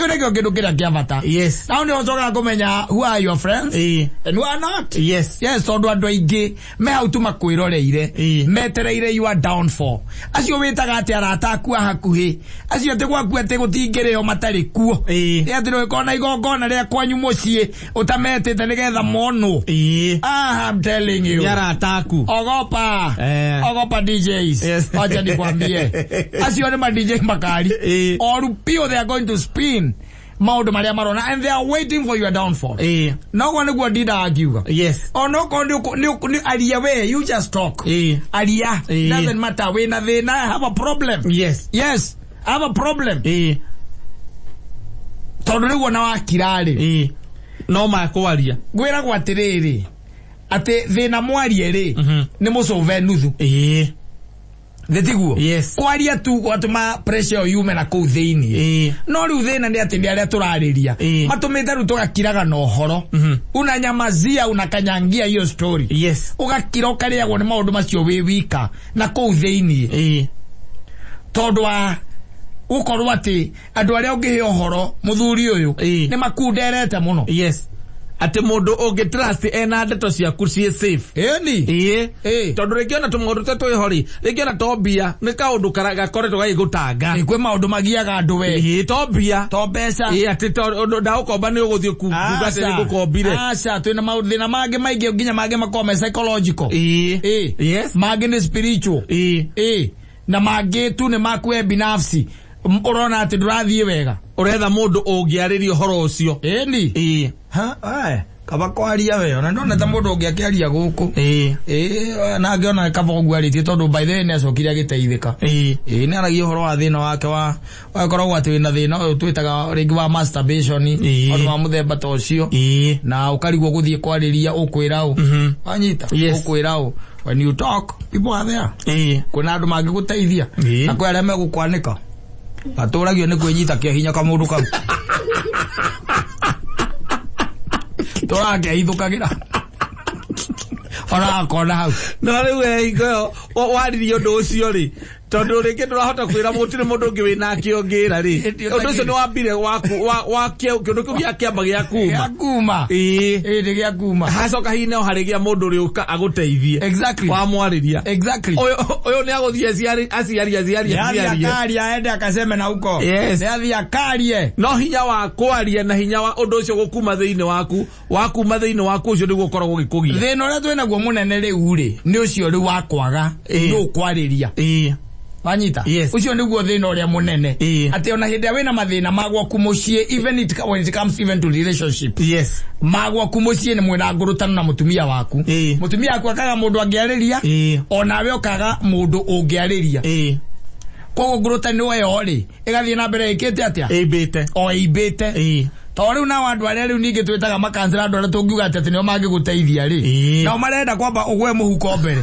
Speaker 1: Kĩu nĩkĩo kĩndũ kĩrĩa kĩa bata. Nao nĩ ũcokaga kũmenya who are your friends and who are not. Yes, tondũ andũ aingĩ me hau tu makwĩroreire, metereire your downfall. Acio wĩtaga atĩ arata aku a hakuhĩ, acio atĩ gwaku atĩ gũtingĩrĩo matarĩ kuo. Nĩ atĩ nĩũgĩkorwo na igongona rĩa kwanyu mũciĩ ũtametĩte nĩgetha monwo. Ah, I'm telling you.
Speaker 2: Nĩ arata aku.
Speaker 1: Ogopa. Ogopa DJs. Wacha nikwambie. Acio nĩ ma DJ makari. Oru pio they are going to spin maũndũ marĩa marona and they are waiting for your downfall. Noguo nĩguo ndindaga ngiuga. Onokorwo nĩ aria we, you just talk. Aria. Doesn't matter wĩna thĩna, I have a problem. Yes, I have a problem. Tondũ rĩu ona wakira rĩ,
Speaker 2: No makwaria.
Speaker 1: Ngwĩragwo atĩrĩrĩ, atĩ thĩna mwarie rĩ, nĩ mũcũve nuthu. Thĩ tiguo?
Speaker 2: Yes.
Speaker 1: Kwaria tu gwatũma pressure ĩyo yume na kũu thĩiniĩ. No rĩu thĩna nĩ atĩ nĩ arĩa tũrarĩria matũmĩte rĩu tũgakiraga na ũhoro, unanyamazia, unakanyangia hiyo story. Ũgakira ũkarĩagwo nĩ maũndũ macio wĩ wika na kũu thĩiniĩ, tondũ wa gũkorwo atĩ andũ arĩa ũngĩhe ũhoro mũthuri ũyũ nĩ makunderete mũno.
Speaker 2: Yes. Atĩ mũndũ ũngĩ trust ena ndeto ciaku ciĩ safe.
Speaker 1: Ĩni.
Speaker 2: Tondũ rĩngĩ ona tũmaũndũ tũrĩa twĩho rĩ, rĩngĩ ona to mbia, nĩ kaũndũ gakoretwo gagĩgũtanga.
Speaker 1: Kwĩ maũndũ magiaga andũ we.
Speaker 2: To mbia.
Speaker 1: To mbeca.
Speaker 2: Atĩ to ũndũ ndagũkomba nĩ ũgũthiĩ kuga atĩ nĩ ngũkombire.
Speaker 1: Aca, twĩna mathĩna mangĩ maingĩ, nginya mangĩ makoragwo me psychological. Mangĩ nĩ spiritual. Na mangĩ tu nĩ maku we binafsi. Ũrona atĩ ndũrathiĩ wega.
Speaker 2: Ũretha mũndũ ũngĩarĩria ũhoro ũcio.
Speaker 1: Ĩni. Ha, aya, kaba kwaria we, ona ndona ta mũndũ ũngĩ akĩaria gũkũ. Na ngĩona kaba ũguo arĩtie tondũ by the way nĩ acokire agĩteithĩka. Nĩ aragia ũhoro wa thĩna wake wa wakoragwo atĩ wĩna thĩna ũyũ twĩtaga rĩngĩ wa masturbation, maũndũ ma mũthemba ta ũcio. Na ũkarigwo gũthiĩ kwarĩria ũkwĩra ũ. Wanyita?
Speaker 2: Yes.
Speaker 1: Ũkwĩra ũ. When you talk, people are there. Kwĩna andũ mangĩgũteithia. Na kwĩ arĩa megũkwanĩka. Matũragio nĩ kwĩnyita kĩa hinya kamũndũ kau. Tũrakehithũkagĩra. Ona akona hau.
Speaker 2: No rĩu we hingo ĩyo waririe ũndũ ũcio rĩ, tondũ rĩngĩ ndũrahota kwĩra gũtirĩ mũndũ ũngĩ wĩnake ũngĩra rĩ,
Speaker 1: Ĩndĩ
Speaker 2: ũndũ ũcio nĩ wambire waku wa kĩndũ kĩu gĩa kĩamba gĩa kuma.
Speaker 1: Gĩa kuma. Ĩĩ, nĩ gĩa kuma.
Speaker 2: Hacoka hihi no harĩgĩa mũndũ ũrĩũka agũteithie. Wamwarĩria. Ũyũ nĩ agũthiĩ aciari aciari aciari
Speaker 1: Nĩ athiĩ
Speaker 2: aciarie.
Speaker 1: akarie, aende akaseme na huko.
Speaker 2: Yes.
Speaker 1: Nĩ athiĩ akarie.
Speaker 2: No hinya wa kwaria na hinya wa ũndũ ũcio gũkuma thĩinĩ waku, wakuma thĩinĩ waku ũcio nĩguo ũkoragwo ũgĩkũgia.
Speaker 1: Thĩna ũrĩa twĩnaguo mũnene rĩu rĩ, nĩ ũcio rĩu wa kwaga nũ ũkwarĩria. Wanyita?
Speaker 2: Yes.
Speaker 1: Ũcio nĩguo thĩna ũrĩa mũnene. Atĩ ona hĩndĩ ĩrĩa wĩna mathĩna ma gwaku mũciĩ, even when it comes even to relationship. Ma gwaku mũciĩ nĩ mwĩna ngũrũtano na mũtumia waku. Mũtumia waku akaga mũndũ angĩarĩria, onawe ũkaga mũndũ ũngĩarĩria. Koguo ngurutano ĩyo rĩ ĩgathiĩ na mbere ĩkĩte atĩa?
Speaker 2: Ĩmbĩte.
Speaker 1: O ĩimbĩte. Tondũ rĩu nao andũ arĩa rĩu ningĩ twĩtaga makansela, andũ arĩa tũngiuga atĩ atĩ nĩo mangĩgũteithia rĩ, nao marenda kwamba ũgwe mũhuko mbere.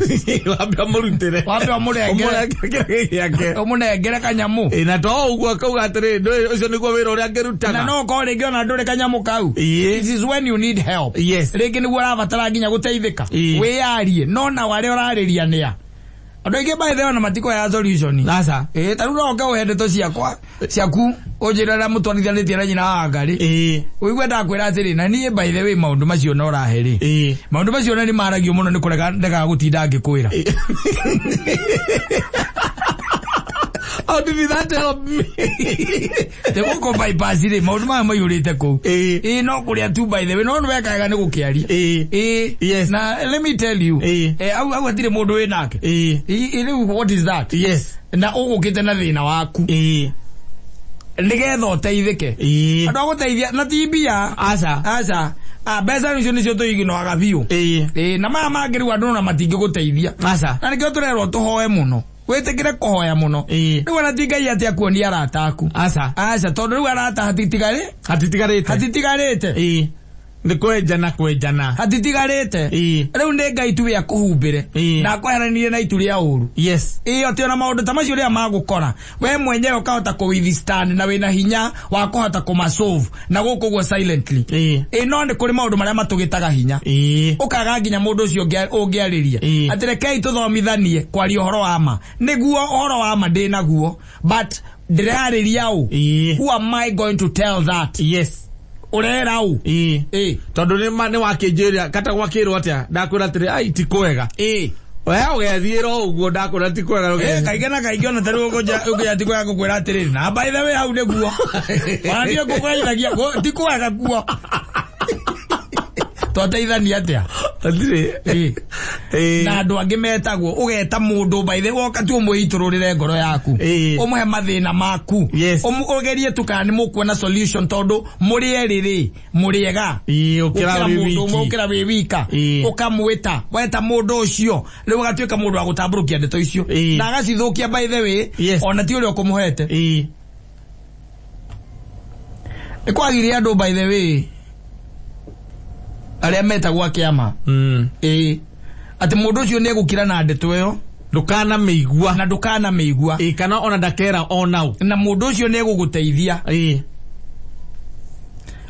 Speaker 2: Wambe ũmũrutĩre.
Speaker 1: Wambe ũmũnengere.
Speaker 2: Ũmũnengere gĩake.
Speaker 1: Ũmũnengere kanyamũ.
Speaker 2: Ĩ, na to ũguo akauga atĩrĩ, ndũĩ ũcio nĩguo wĩra ũrĩa
Speaker 1: Na
Speaker 2: ngĩrutaga.
Speaker 1: no ũkorwo rĩngĩ ona ndũrĩ kanyamũ kau. This is when you need help. Rĩngĩ nĩguo ũrabatara nginya gũteithĩka. Wĩyarie, no nao arĩa ũrarĩria nĩa andũ aingĩ by the way ona matikoya solution.
Speaker 2: Aca.
Speaker 1: Ĩ, ta rĩu no ũke ũhe ndeto ciakwa ciaku ũnjĩre ũrĩa mũtwarithanĩtie na nyina wa ngarĩ, ũigue ndakwĩra atĩrĩ, na niĩ by the way maũndũ macio na ũrahe rĩ, maũndũ macio na nĩ maragio mũno nĩ kũrega ndegaga gũtinda ngĩkwĩra.
Speaker 2: How did that help me?
Speaker 1: Te gũkũ bypass rĩ, maũndũ maya maiyũrĩte kũu. Ĩ, no kũrĩa tu by the way, no nĩ wekaga nĩ gũkĩaria. Ĩ. Na let me tell you, au au hatirĩ mũndũ wĩ nake. Ĩ, rĩu what is that? Na ũgũkĩte na thĩna waku nĩgetha ũteithĩke. Andũ a gũteithia na ti mbia.
Speaker 2: Aca.
Speaker 1: Aca. Ah, mbeca icio nĩcio tũiginoaga biũ. Ĩ, na maya mangĩ rĩu andũ ona matingĩgũteithia.
Speaker 2: Aca.
Speaker 1: Na nĩkĩo tũrerwo tũhoe mũno, wĩtĩkĩre kũhoya mũno. Rĩu ona ti Ngai atĩ akuonia arata aku.
Speaker 2: Aca.
Speaker 1: Aca, tondũ rĩu arata hatitigarĩ
Speaker 2: Hatitigarĩte.
Speaker 1: Hatitigarĩte.
Speaker 2: Nĩ kwenjana kwenjana.
Speaker 1: Hatitigarĩte. Rĩu nĩ Ngai tu we akũhumbĩre na akweheranirie na itu rĩa ũru. Ĩ, atĩ ona maũndũ ta macio rĩrĩa magũkora, we mwenyewe ũkahota kũ withstand na wĩna hinya wa kũhota kũmasolve na gũkũ ũguo silently. Ĩ, no nĩ kũrĩ maũndũ marĩa matũgĩtaga hinya, ũkaga nginya mũndũ ũcio ũngĩarĩria atĩ rekei tũthomithanie kwaria ũhoro wa ma, nĩguo ũhoro wa ma ndĩnaguo, but ndĩrarĩria ũ? Who am I going to tell that? Ũrera ũ? Ĩ.
Speaker 2: Tondũ nĩ ma nĩ wakĩnjĩra kata gwakĩrwo atĩa, ndakwĩra atĩrĩ, ai, ti kwega. We ũgethiĩra o ũguo, ndakwĩra ti kwega.
Speaker 1: Kaingĩ na kaingĩ ona tarĩu ũngĩnja ti kwega ngũkwĩra atĩrĩrĩ, na by the way hau nĩguo ona niĩ ngũkũgeithagia, ti kwega kuo, twateithania atĩa?
Speaker 2: Hatirĩ.
Speaker 1: Na andũ angĩ metagwo, ũgeta mũndũ by the way, woka tu ũmwĩitũrũrĩre ngoro yaku, ũmũhe mathĩna maku, ũgerie tu kana nĩ mũkuona solution, tondũ mũrĩ erĩ rĩ, mũrĩ ega
Speaker 2: Ũkĩra
Speaker 1: gũkĩra
Speaker 2: wĩ
Speaker 1: mũndũ ũmwe,
Speaker 2: wiki.
Speaker 1: ũkĩra wĩ wika. Ũkamwĩta, weta mũndũ ũcio rĩu agatuĩka mũndũ wa gũtambũrũkia ndeto icio na agacithũkia by the way, ona ti ũrĩa ũkũmũhete. Nĩ kwagire andũ by the way arĩa metagwo a kĩama. Ĩ, atĩ mũndũ ũcio nĩ egũkira na ndeto ĩyo.
Speaker 2: Ndũkanamĩigua.
Speaker 1: Na ndũkanamĩigua.
Speaker 2: Ĩ, kana ona ndakera onau.
Speaker 1: Na mũndũ ũcio nĩ egũgũteithia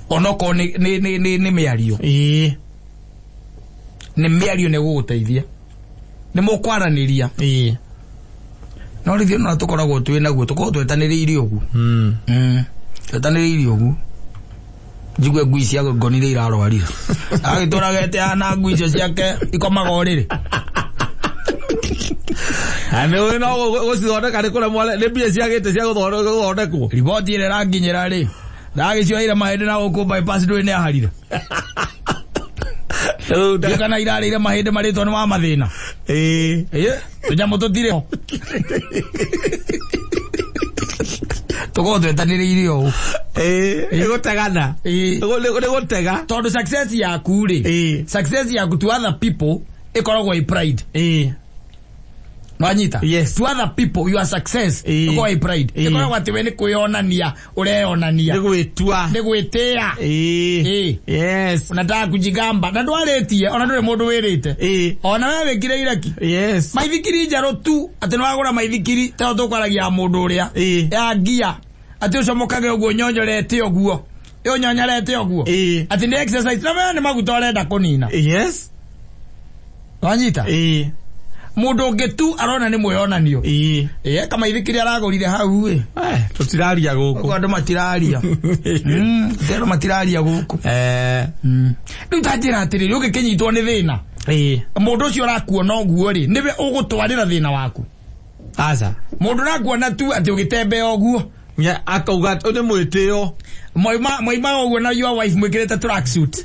Speaker 1: onokorwo nĩ mĩario. Nĩ mĩario, nĩ egũgũteithia, nĩ mũkwaranĩria. No rĩu no tũkoragwo twĩ naguo, tũkoragwo twetanĩrĩire ũguo. Twetanĩrĩire ũguo, njigue ngui cia ngoni iria irarwarire, agĩtũra gete na ngui icio ciake ikomaga ũrĩrĩ.
Speaker 2: Na nĩ ũĩ no gũcithondeka nĩ kũremwo, nĩ mbia ciagĩte cia gũthondekwo.
Speaker 1: Riboti ĩrĩa ĩranginyĩra rĩ, ndagĩcioire mahĩndĩ na gũkũ bypass ndũĩ nĩ aharire.
Speaker 2: Rĩu
Speaker 1: Ndiũ kana irarĩire mahĩndĩ marĩtwo nĩ wa mathĩna. Ĩ, tũnyamũ tũtirĩ ho, tũkorwo twetanĩrĩire ũũ.
Speaker 2: Nĩ gũtegana. Nĩ gũtega.
Speaker 1: Tondũ success yaku rĩ, success yaku to other people ĩkoragwo ĩ pride. Wanyita?
Speaker 2: Yes.
Speaker 1: To other people your success ĩkoragwo ĩ pride. Ĩkoragwo atĩ we nĩ kwĩonania ũreyonania.
Speaker 2: Nĩ gwĩtua.
Speaker 1: Nĩ gwĩtĩa. Unataka kujigamba na ndwarĩtie, ona ndũrĩ mũndũ wĩrĩte. Ona we wĩkire iraki maithikiri njerũ tu, atĩ nĩ wagũra maithikiri teo tũkwaragia ya mũndũ ũrĩa ya ngia, atĩ ũcomokage ũguo nyonyorete ũguo, ũnyonyorete ũguo, atĩ nĩ exercise, na we nĩ maguta ũrenda kũnina. Wanyita? Mũndũ ũngĩ tu arona nĩ mwĩonanio. Ĩ, kamaithikiri aragũrire hau ĩ.
Speaker 2: Eh, tũtiraria
Speaker 1: Ũguo
Speaker 2: gũkũ.
Speaker 1: andũ matiraria. Andũ matiraria gũkũ. Rĩu ta njĩra atĩrĩrĩ, ũngĩkĩnyitwo nĩ thĩna, mũndũ ũcio ũrakuona ũguo rĩ, nĩwe ũgũtwarĩra thĩna waku?
Speaker 2: Aca.
Speaker 1: Mũndũ ũrakuona tu atĩ ũgĩtembea ũguo.
Speaker 2: Nya akauga nĩ mwĩtĩo.
Speaker 1: Mwaima ũguo na your wife mwĩkĩrĩte tracksuit.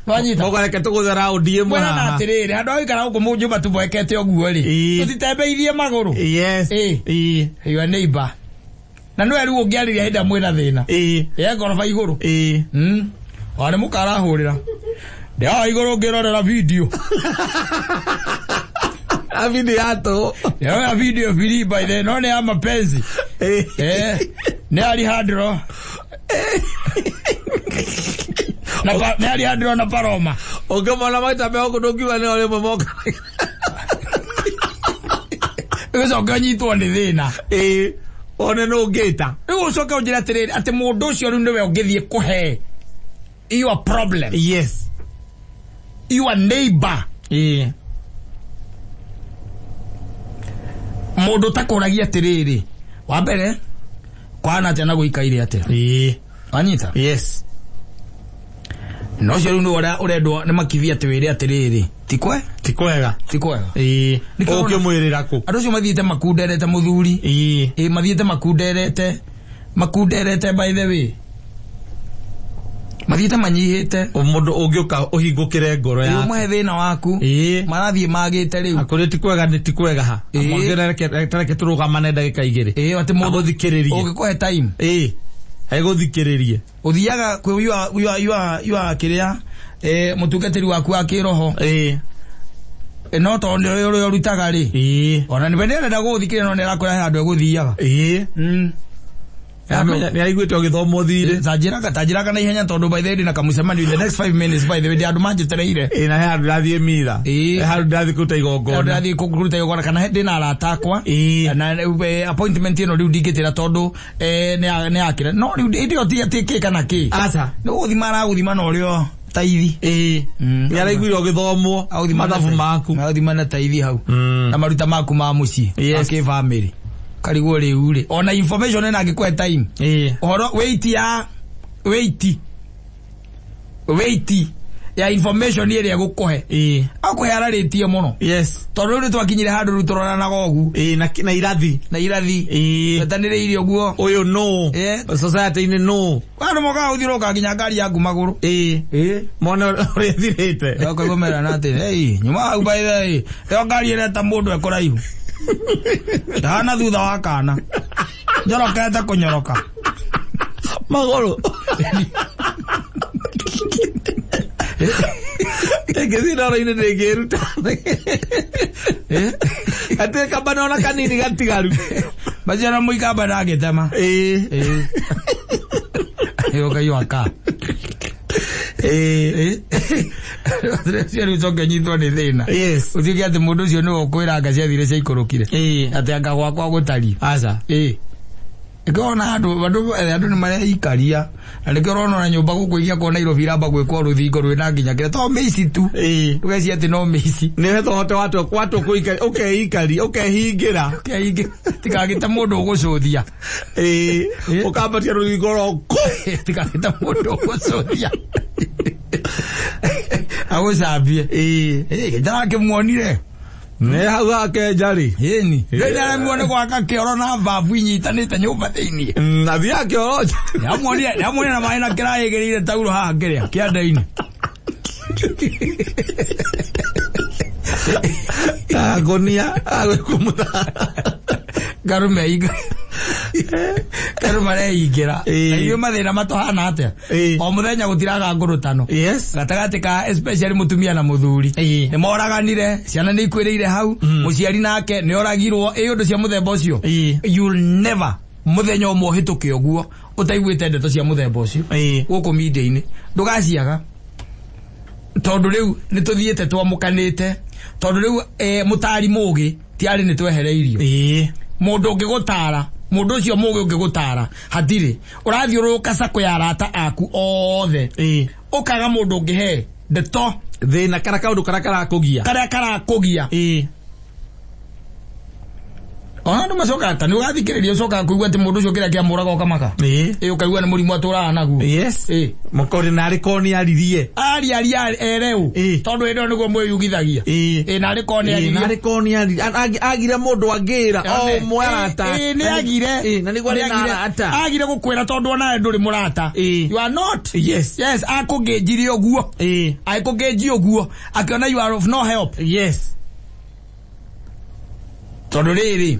Speaker 1: Wanyita?
Speaker 2: Mũgareke tũgũthe raundi ĩmwe
Speaker 1: Mwĩrana
Speaker 2: haha.
Speaker 1: atĩrĩrĩ, handũ ha gũikara gũkũ nyũmba tũboekete ũguo rĩ, tũtitembeirie magũrũ. Your neighbor na nĩwe rĩu ũngĩarĩria hĩndĩ ĩrĩa mwĩna thĩna. Ye ngoroba igũrũ. Ona nĩ mũkarahũrĩra ndĩ haha igũrũ ngĩrorera video.
Speaker 2: A video ya tũhũ.
Speaker 1: Ya video free by the no nĩ ya mapenzi. Eh, nĩ Alejandro. Na nĩ Alejandro na Paloma.
Speaker 2: Ũngĩmona maita me gũkũ ndũngiuga nĩ o rĩmwe moka.
Speaker 1: Ũgĩcoka ũnyitwo nĩ thĩna.
Speaker 2: Ĩĩ. One nũ ũngĩta.
Speaker 1: Rĩu ũcoke ũnjĩre atĩrĩrĩ, atĩ mũndũ ũcio rĩu nĩwe ũngĩthiĩ kũhe your problem,
Speaker 2: Yes.
Speaker 1: your neighbor,
Speaker 2: Ĩĩ.
Speaker 1: mũndũ ũtakũragia atĩrĩrĩ, wa mbere kwana atĩa na gũikaire atĩa.
Speaker 2: Ĩĩ.
Speaker 1: Wanyita?
Speaker 2: Yes.
Speaker 1: Na ũcio rĩu nĩwe ũrĩa ũrendwo nĩ makithi atĩ wĩre atĩrĩrĩ, ti kwe?
Speaker 2: Ti kwega.
Speaker 1: Ti kwega.
Speaker 2: Ĩĩ.
Speaker 1: Nĩkĩo ũrona-
Speaker 2: Ũkĩmwĩrĩra kũ?
Speaker 1: Andũ acio mathiĩte makunderete mũthuri.
Speaker 2: Ĩĩ.
Speaker 1: Ĩ mathiĩte makunderete, makunderete by the way. Mathiĩte manyihĩte.
Speaker 2: Mũndũ ũngĩũka ũhingũkĩre ngoro
Speaker 1: Ĩ
Speaker 2: yaku.
Speaker 1: ũmũhe thĩna waku.
Speaker 2: Ĩĩ.
Speaker 1: Marathiĩ magĩte rĩu.
Speaker 2: Akũrĩ ti kwega nĩ ti kwega ha.
Speaker 1: Ĩĩ.
Speaker 2: Amwongere tareke tũrũgamane ndagĩka igĩrĩ.
Speaker 1: Ĩ atĩ mũndũ
Speaker 2: Agũthikĩrĩrie.
Speaker 1: ũngĩkũhe time.
Speaker 2: Ĩĩ. Egũthikĩrĩrie.
Speaker 1: Ũthiaga kwĩ yua kĩrĩa, mũtungatĩri waku wa kĩroho.
Speaker 2: Ĩĩ.
Speaker 1: No tondũ nĩ ũrĩa ũrutaga rĩ.
Speaker 2: Ĩĩ.
Speaker 1: Ona nĩ nĩarenda gũgũthikĩrĩria no nĩarakwĩra he handũ egũthiaga.
Speaker 2: Ĩĩ. Nĩ aiguĩte ũgĩthoma ũthire.
Speaker 1: Tanjĩraga na ihenya tondũ by the way ndĩna kamũcemanio in the next 5 minutes by the way ndĩ andũ manjetereire.
Speaker 2: Ĩĩ na he handũ ndathiĩ mira.
Speaker 1: Ĩĩ.
Speaker 2: He handũ ndathiĩ kũruta igongona.
Speaker 1: Ndĩrathiĩ kũruta igongona kana ndĩna arata akwa.
Speaker 2: Ĩĩ.
Speaker 1: Na appointment ĩno rĩu ndingĩtĩra tondũ nĩ yakĩra. No rĩu hĩndĩ ĩyo ti atĩ kĩ kana kĩ.
Speaker 2: Aca.
Speaker 1: Nĩ gũthima aragũthima na ũrĩa taithi.
Speaker 2: Ĩĩ. Nĩ araiguire ũgĩthomwo mathabu maku.
Speaker 1: Agũthima na taithi hau. Na maruta maku ma mũciĩ.
Speaker 2: Yes.
Speaker 1: Ma kĩbamĩrĩ. Karigwo rĩu rĩ. Ona information ĩno angĩkũhe time.
Speaker 2: Ĩĩ.
Speaker 1: Ũhoro weight ya weight. Weight ya information ĩrĩa ĩgũkũhe.
Speaker 2: Ĩĩ.
Speaker 1: Akũhe ararĩtie mũno.
Speaker 2: Yes.
Speaker 1: Tondũ rĩu nĩtwakinyire handũ rĩu tũroranaga ũguo.
Speaker 2: Ĩĩ na irathi.
Speaker 1: Na irathi.
Speaker 2: Ĩĩ.
Speaker 1: Twetanĩrĩire ũguo.
Speaker 2: Ũyũ nũ.
Speaker 1: Ĩĩ.
Speaker 2: Society-inĩ nũ.
Speaker 1: Andũ mokaga gũthiũrũrũka nginya ngari yaku magũrũ.
Speaker 2: Ĩĩ.
Speaker 1: Ĩĩ.
Speaker 2: Mona ũrĩa ĩthirĩte.
Speaker 1: Ũkaigua merana atĩ, hey, nyuma hau by the way, ĩyo ngari ĩreta mũndũ ekũraihu. Ndahana thutha wa kana. Nyorokete kũnyoroka.
Speaker 2: Magũrũ. Ĩngĩthiĩ ndoro-inĩ ndĩngĩruta. Atĩ kamba nona kanini gatigaru.
Speaker 1: Maciaro mũikamba ndangĩtema.
Speaker 2: Ĩĩ.
Speaker 1: Ĩĩ. Ĩĩ ũkaigua ka.
Speaker 2: Ĩĩ.
Speaker 1: Ũcio rĩu ũcoke ũnyitwo nĩ thĩna.
Speaker 2: Yes.
Speaker 1: Ũtuĩke atĩ mũndũ ũcio nĩwe ũkwĩra anga ciathire ciaikũrũkire.
Speaker 2: Ĩĩ.
Speaker 1: Atĩ anga gwakwa gũtariĩ.
Speaker 2: Aca.
Speaker 1: Ĩĩ. Nĩkĩo ũrona andũ nĩ mareikaria. Na nĩkĩo ũrona ona nyũmba gũkũ igiakwo Nairobi iramba gwĩkwo rũthingo rwĩna nginya kĩrĩa. To mĩici tu.
Speaker 2: Ĩĩ.
Speaker 1: Ndũgecirie atĩ no mĩici.
Speaker 2: Nĩ hetwo hote watwo kũikari ũkeikaria ũkehingĩra.
Speaker 1: Ũkehingĩra. Tikagĩte mũndũ ũgũcũthia.
Speaker 2: Ĩĩ. Ũkambatia rũthingo rwaku.
Speaker 1: Tikagĩte mũndũ ũgũcũthia. Agũcambie.
Speaker 2: Ĩĩ.
Speaker 1: Ĩĩ, ndarakĩmuonire.
Speaker 2: Nĩ hau hakenja rĩ.
Speaker 1: Ĩni. Rĩrĩa nĩ gwaka kĩoro na babu inyitanĩte nyũmba thĩinĩ.
Speaker 2: Athiaga kĩoro nja.
Speaker 1: Nĩamuonire na maĩ na kĩraĩgĩrĩire tauro haha kĩrĩa kĩanda-inĩ.
Speaker 2: Ngonia agwĩkumutha.
Speaker 1: Ngarume inga. Ngarume areingĩra.
Speaker 2: Ĩĩ.
Speaker 1: Na ithuĩ mathĩna matũhana atĩa?
Speaker 2: Ĩĩ.
Speaker 1: O mũthenya gũtiraga ngũrũtano.
Speaker 2: Yes.
Speaker 1: Gatagatĩ ka especially mũtumia na mũthuri.
Speaker 2: Ĩĩ.
Speaker 1: Nĩ moraganire, ciana nĩ ikuĩrĩire hau, mũciari nake nĩ oragirwo, ĩ ũndũ cia mũthemba ũcio.
Speaker 2: Ĩĩ.
Speaker 1: You'll never mũthenya ũmwe ũhĩtũke ũguo ũtaiguĩte ndeto cia mũthemba ũcio.
Speaker 2: Ĩĩ.
Speaker 1: Gũkũ media-inĩ. Ndũgaciaga. Tondũ rĩu nĩ tũthiĩte twamũkanĩte. Tondũ rĩu mũtari mũgĩ ti arĩ nĩ twehereirio.
Speaker 2: Ĩĩ.
Speaker 1: Mũndũ ũngĩgũtara, mũndũ ũcio mũgĩ ũngĩgũtara, hatirĩ. Ũrathiũrũrũka sako ya arata aku othe.
Speaker 2: Ĩĩ.
Speaker 1: Ũkaga mũndũ ũngĩhe ndeto.
Speaker 2: Thĩna kana kaũndũ karĩa karakũgia.
Speaker 1: Karĩa karakũgia.
Speaker 2: Ĩĩ.
Speaker 1: Ona andũ macokaga ta nĩ ũgathikĩrĩria ũcokaga kũigua atĩ mũndũ ũcio kĩrĩa kĩamũraga ũkamaka.
Speaker 2: Ĩĩ.
Speaker 1: Ĩĩ ũkaigua nĩ mũrimũ atũraga naguo.
Speaker 2: Yes.
Speaker 1: Ĩĩ.
Speaker 2: Mũkori narĩ korwo nĩ aririe.
Speaker 1: Aria aria ereu.
Speaker 2: Ĩĩ.
Speaker 1: Tondũ hĩndĩ ĩyo nĩguo mwĩyugithagia.
Speaker 2: Ĩĩ.
Speaker 1: Ĩĩ narĩ korwo nĩ
Speaker 2: Ĩĩ,
Speaker 1: aririe.
Speaker 2: narĩ korwo nĩ aririe. Agire mũndũ angĩra o ũmwe arata.
Speaker 1: Ĩĩ, nĩ agire.
Speaker 2: Ĩĩ, na nĩguo arĩ na
Speaker 1: Nĩ agire.
Speaker 2: arata.
Speaker 1: Agire gũkwĩra tondũ onawe ndũrĩ mũrata.
Speaker 2: Ĩĩ.
Speaker 1: You are not.
Speaker 2: Yes.
Speaker 1: Yes, akũngĩnjirie ũguo.
Speaker 2: Ĩĩ.
Speaker 1: Akũngĩnji ũguo. Akĩona you are of no help.
Speaker 2: Yes.
Speaker 1: Tondũ rĩrĩ,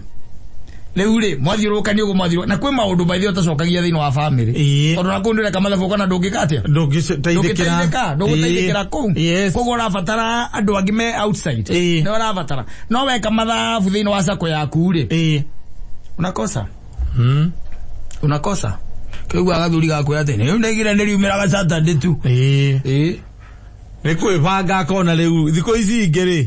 Speaker 1: Rĩu rĩ mwathiũrũrũkania ũguo mwathiũrũrũka na kwĩ maũndũ maithĩ ũtacokagia thĩinĩ wa bamĩrĩ.
Speaker 2: Ĩĩ.
Speaker 1: Tondũ na kũu ndũreka mathabu kana ndũngĩka atĩa?
Speaker 2: Ndũngĩteithĩkĩra.
Speaker 1: Ndũngĩteithĩka, ndũgũteithĩkĩra kũu.
Speaker 2: Yes.
Speaker 1: Koguo ũrabatara andũ angĩ me outside.
Speaker 2: Ĩĩ.
Speaker 1: Nĩ ũrabatara. No weka mathabu thĩinĩ wa sako yaku rĩ.
Speaker 2: Ĩĩ.
Speaker 1: Unakosa.
Speaker 2: Mm.
Speaker 1: Unakosa. Kĩu gathuri gakwĩra atĩ nĩ ndaigire nĩriumĩraga Saturday tu.
Speaker 2: Ĩĩ.
Speaker 1: Ĩĩ.
Speaker 2: Nĩ kwĩbanga akona rĩu thikũ ici ingĩ rĩ.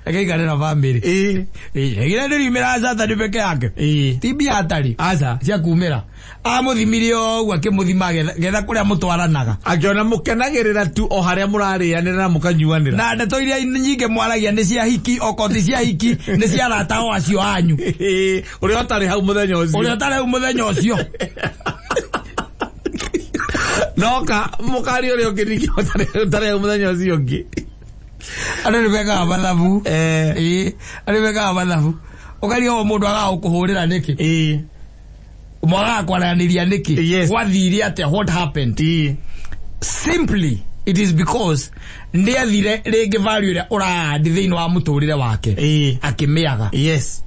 Speaker 1: Reke ikare na bamĩrĩ.
Speaker 2: Ĩĩ.
Speaker 1: Ĩĩ. Ndaigire nĩriumĩraga Saturday peke yake.
Speaker 2: Ĩĩ.
Speaker 1: Ti mbia atarĩ.
Speaker 2: Aca.
Speaker 1: Cia kumĩra. Amũthimire o ũguo akĩmũthima getha kũrĩa mũtwaranaga.
Speaker 2: Akĩona mũkenagĩrĩra tu o harĩa mũrarĩanĩra na mũkanyuanĩra.
Speaker 1: Na ndeto iria nyingĩ mwaragia nĩ cia hiki, okorwo ti cia hiki, nĩ cia arata o acio anyu.
Speaker 2: Ĩĩ. Ũrĩa ũtarĩ hau mũthenya ũcio.
Speaker 1: Ũrĩa ũtarĩ hau mũthenya ũcio.
Speaker 2: Noka mũkaria ũrĩa ũngĩ ningĩ ũtarĩ hau mũthenya ũcio ũngĩ.
Speaker 1: Andũ nĩ mekaga mathabu.
Speaker 2: Eh.
Speaker 1: Ĩĩ. Andũ nĩ mekaga mathabu. Ũkaria o mũndũ agaga gũkũhũrĩra nĩkĩ.
Speaker 2: Ĩĩ.
Speaker 1: Mwagaga kwaranĩria nĩkĩ.
Speaker 2: Yes.
Speaker 1: Gwathire atĩa? What happened?
Speaker 2: Ĩĩ.
Speaker 1: Simply it is because nĩ athire rĩngĩ value ĩrĩa ũrandi thĩinĩ wa mũtũrĩre wake.
Speaker 2: Ĩĩ.
Speaker 1: Akĩmĩaga.
Speaker 2: Yes.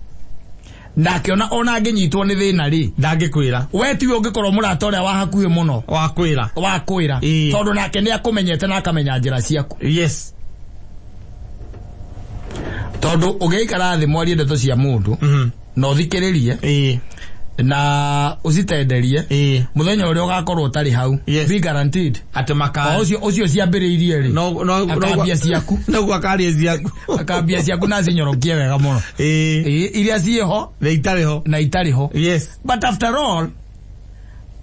Speaker 1: Na akĩona ona angĩnyitwo nĩ thĩna rĩ.
Speaker 2: Ndangĩkwĩra.
Speaker 1: We tiwe ũngĩkorwo mũrata ũrĩa wa hakuhĩ mũno.
Speaker 2: Wa kwĩra.
Speaker 1: Wa kwĩra.
Speaker 2: Ĩĩ.
Speaker 1: Tondũ nake nĩ akũmenyete na akamenya njĩra ciaku.
Speaker 2: Yes.
Speaker 1: Tondũ ũngĩikara thĩ mwarie ndeto cia mũndũ
Speaker 2: Mhm.
Speaker 1: na ũthikĩrĩrie
Speaker 2: Ĩĩ.
Speaker 1: na ũcitenderie
Speaker 2: Ĩĩ.
Speaker 1: mũthenya ũrĩa ũgakorwo ũtarĩ hau.
Speaker 2: Yes.
Speaker 1: Be guaranteed.
Speaker 2: Atĩ maka.
Speaker 1: O ũcio ciambĩrĩirie rĩ.
Speaker 2: No no
Speaker 1: Akambia ciaku.
Speaker 2: Noguo akaria ciaku.
Speaker 1: Akambia ciaku na cinyorokie wega mũno.
Speaker 2: Ĩĩ.
Speaker 1: Ĩĩ, iria ciĩho
Speaker 2: Na itarĩ ho.
Speaker 1: na itarĩ ho.
Speaker 2: Yes.
Speaker 1: But after all,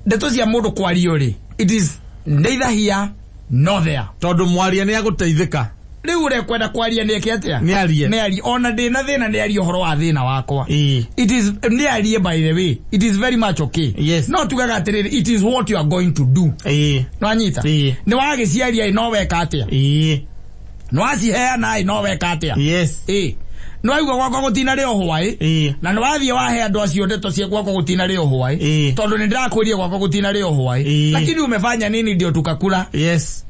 Speaker 1: ndeto cia mũndũ kwario rĩ, it is neither here nor there.
Speaker 2: Tondũ mwaria nĩ agũteithĩka.
Speaker 1: Rĩu ũrĩa kwenda kwaria nĩ eke atĩa?
Speaker 2: Nĩ arie.
Speaker 1: Nĩ arie. Ona ndĩna thĩna nĩ arie ũhoro wa thĩna wakwa.
Speaker 2: Ĩĩ.
Speaker 1: It is nĩ arie by the way. It is very much okay.
Speaker 2: Yes.
Speaker 1: No tugaga atĩrĩrĩ, it is what you are going to do.
Speaker 2: Ĩĩ.
Speaker 1: Nĩwanyita?
Speaker 2: Ĩĩ.
Speaker 1: Nĩ wagĩciaria ĩ no weka atĩa?
Speaker 2: Ĩĩ.
Speaker 1: Nĩ waciheana ĩ no weka atĩa?
Speaker 2: Yes.
Speaker 1: Ĩĩ. Nĩ waigua gwakwa gũtinarĩo hwaĩ.
Speaker 2: Ĩĩ.
Speaker 1: Na nĩ wathiĩ wahe andũ acio ndeto cia gwakwa gũtinarĩo hwaĩ.
Speaker 2: Ĩĩ.
Speaker 1: Tondũ nĩ ndĩrakwĩrire gwakwa gũtinarĩo hwaĩ.
Speaker 2: Ĩĩ.
Speaker 1: Lakini umefanya nini ndio tukakula?
Speaker 2: Yes.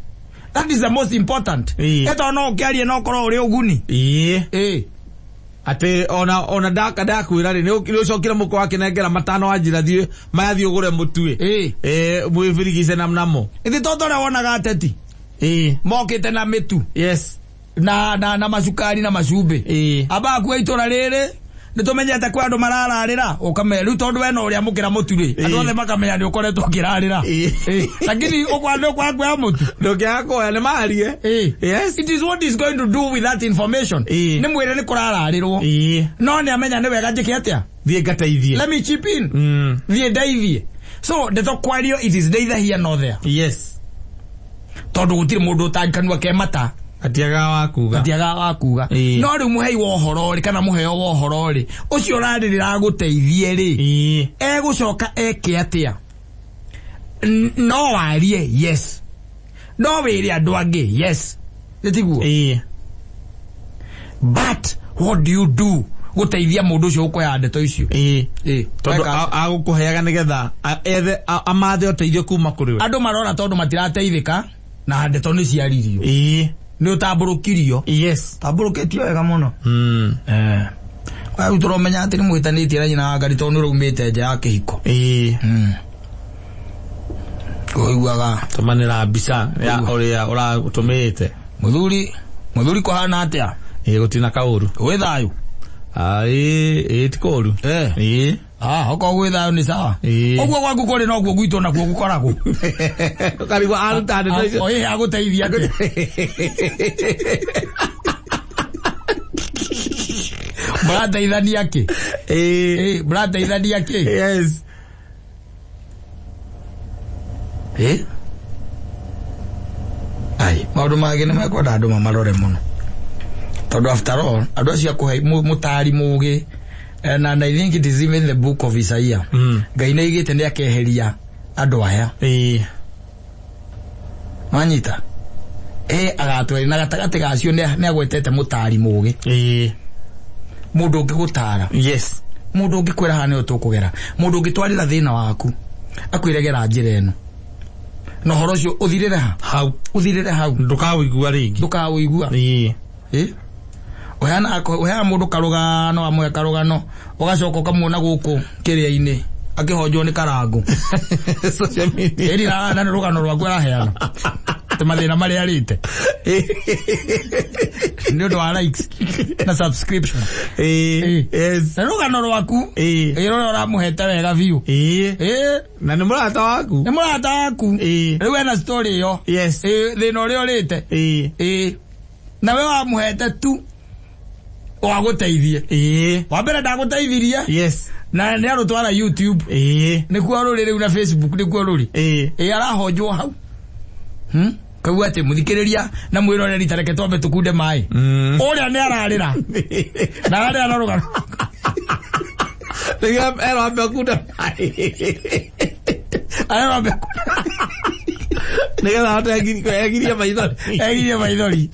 Speaker 1: That is the most important.
Speaker 2: Ĩĩ.
Speaker 1: Ĩto no ũkĩarie no ũkorwo ũrĩ ũguni.
Speaker 2: Ĩĩ.
Speaker 1: Ĩĩ.
Speaker 2: Atĩ ona ndakwĩra rĩ nĩ ũcokire mũkwa wakĩnengera matano wanjĩra thiĩ maya thiĩ ũgũre mũtu ĩ.
Speaker 1: Ĩĩ.
Speaker 2: Ĩĩ mwĩbirigice na namo.
Speaker 1: Ĩthĩ toto ũrĩa wonaga ateti
Speaker 2: Ĩĩ.
Speaker 1: mokĩte na mĩtu
Speaker 2: Yes.
Speaker 1: na macukari na macumbĩ.
Speaker 2: Ĩĩ.
Speaker 1: Amba akue itũra rĩrĩ nĩtũmenyete kwĩ andũ marararĩra ũkamenya rĩu tondũ we no ũrĩa mũkĩra mũtu rĩ andũ
Speaker 2: Ĩĩ.
Speaker 1: othe makamenya nĩ ũkoretwo ũkĩrarĩra.
Speaker 2: Ĩĩ.
Speaker 1: Ĩĩ. Lakini ũkwa kuoya mũtu.
Speaker 2: Ndũngĩaga kuoya nĩ marie.
Speaker 1: Ĩĩ.
Speaker 2: Yes.
Speaker 1: It is what is going to do with that information.
Speaker 2: Ĩĩ.
Speaker 1: Nĩ mwĩre nĩ kũrararĩrwo.
Speaker 2: Ĩĩ.
Speaker 1: No nĩ amenya nĩ wega njĩke atĩa?
Speaker 2: Thiĩ ngateithie.
Speaker 1: Let me chip in.
Speaker 2: Mm.
Speaker 1: Thiĩ ndeithie. So ndeto kwario it is neither here nor there.
Speaker 2: Yes.
Speaker 1: Tondũ gũtirĩ mũndũ ũtangĩkanua ke mata.
Speaker 2: Gatiagaga wa kuga.
Speaker 1: Gatiagaga wa kuga.
Speaker 2: Ĩĩ.
Speaker 1: No rĩu mũhei wa ũhoro rĩ kana mũheo wa ũhoro rĩ ũcio ũrarĩrĩra agũteithie rĩ
Speaker 2: Ĩĩ.
Speaker 1: egũcoka eke atĩa? No warie yes. No wĩre andũ angĩ yes. Nĩ tiguo?
Speaker 2: Ĩĩ.
Speaker 1: But what do you do gũteithia mũndũ ũcio ũkoya ndeto icio?
Speaker 2: Ĩĩ.
Speaker 1: Ĩĩ.
Speaker 2: Tondũ
Speaker 1: Weka
Speaker 2: agũkũheaga nĩgetha ethe amathe ũteithio kuma kũrĩ we.
Speaker 1: Andũ marora tondũ matirateithĩka na ndeto nĩ ciaririo.
Speaker 2: Ĩĩ.
Speaker 1: Nĩ ũtambũrũkirio.
Speaker 2: Yes.
Speaker 1: Tambũrũkĩtio wega mũno.
Speaker 2: Mm.
Speaker 1: Rĩu tũramenya atĩ nĩ mwĩtanĩtie na nyina wa Ngai tondũ nĩ ũraumĩte nja ya kĩhiko.
Speaker 2: Ĩĩ.
Speaker 1: Ũiguaga.
Speaker 2: Tũmanĩra mbica ya ũrĩa ũratũmĩte.
Speaker 1: Mũthuri kũhana atĩa?
Speaker 2: Ĩĩ gũtirĩ na kaũru.
Speaker 1: Gwĩ thayũ?
Speaker 2: Ĩĩ, ĩĩ ti kũũru. Ĩĩ.
Speaker 1: Okorwo gwĩ thayũ nĩ sawa.
Speaker 2: Ĩĩ.
Speaker 1: Ũguo gwaku kũrĩ noguo gwitũ nakuo gũkoragwo.
Speaker 2: Ũkarigwo aruta ndeto icio.
Speaker 1: O ĩĩ agũteithia atĩa? Mũrateithania kĩ?
Speaker 2: Ĩĩ.
Speaker 1: Ĩĩ, mũrateithania kĩ?
Speaker 2: Yes.
Speaker 1: Ĩĩ? Ai, maũndũ mangĩ nĩ mekwenda andũ mamarore mũno. Tondũ after all, andũ acio akũhe mũtari mũgĩ and I think it is even the book of Isaiah. Ngai nĩ aigĩte nĩ akeheria andũ aya.
Speaker 2: Ĩĩ.
Speaker 1: Wanyita? Agatwere na gatagatĩ gacio nĩ agwetete mũtari mũgĩ.
Speaker 2: Ĩĩ.
Speaker 1: Mũndũ ũngĩgũtara.
Speaker 2: Yes.
Speaker 1: Mũndũ ũngĩkwĩra haha nĩho tũkũgera. Mũndũ ũngĩtwarĩra thĩna waku akwĩre gera njĩra ĩno. Na ũhoro ũcio ũthirĩre ha?
Speaker 2: Hau.
Speaker 1: Ũthirĩre hau.
Speaker 2: Ndũkawĩigua rĩngĩ.
Speaker 1: Ndũkawĩigua.
Speaker 2: Ĩĩ.
Speaker 1: Ĩĩ. Ũheana mũndũ karũgano, amwe karũgano, ũgacoka ũkamuona gũkũ kĩrĩa-inĩ akĩhonjwo nĩ karangũ.
Speaker 2: Social media.
Speaker 1: Ĩri na nĩ rũgano rwaku araheana, atĩ mathĩna marĩa arĩte nĩ ũndũ wa likes na subscription.
Speaker 2: Yes.
Speaker 1: Na rũgano rwaku
Speaker 2: Ĩĩ.
Speaker 1: ĩ rũrĩa ũramũhete wega biũ.
Speaker 2: Ĩĩ.
Speaker 1: Ĩ.
Speaker 2: Na nĩ mũrata waku.
Speaker 1: Nĩ mũrata waku.
Speaker 2: Ĩĩ.
Speaker 1: Rĩu ena story ĩyo.
Speaker 2: Yes.
Speaker 1: Ĩ, thĩna ũrĩa ũrĩte.
Speaker 2: Ĩĩ.
Speaker 1: Ĩ, nawe wamũhete tu wagũteithie.
Speaker 2: Ĩĩ.
Speaker 1: Wa mbere ndagũteithirie.
Speaker 2: Yes.
Speaker 1: Na nĩ arũtwara YouTube.
Speaker 2: Ĩĩ.
Speaker 1: Nĩkuo rũrĩ rĩu na Facebook nĩkuo rũrĩ.
Speaker 2: Ĩĩ.
Speaker 1: Ĩ, arahonjwo hau. Kau atĩ mũthikĩrĩria na mwĩroreri, tareke twambe tũkunde maĩ. Ũrĩa nĩ ararĩra na ararĩra na rũgano.
Speaker 2: Nĩguo erwo ambe akunda maĩ.
Speaker 1: Ararĩra ambe
Speaker 2: Nĩgetha ahote egirie maithori.
Speaker 1: Egirie maithori.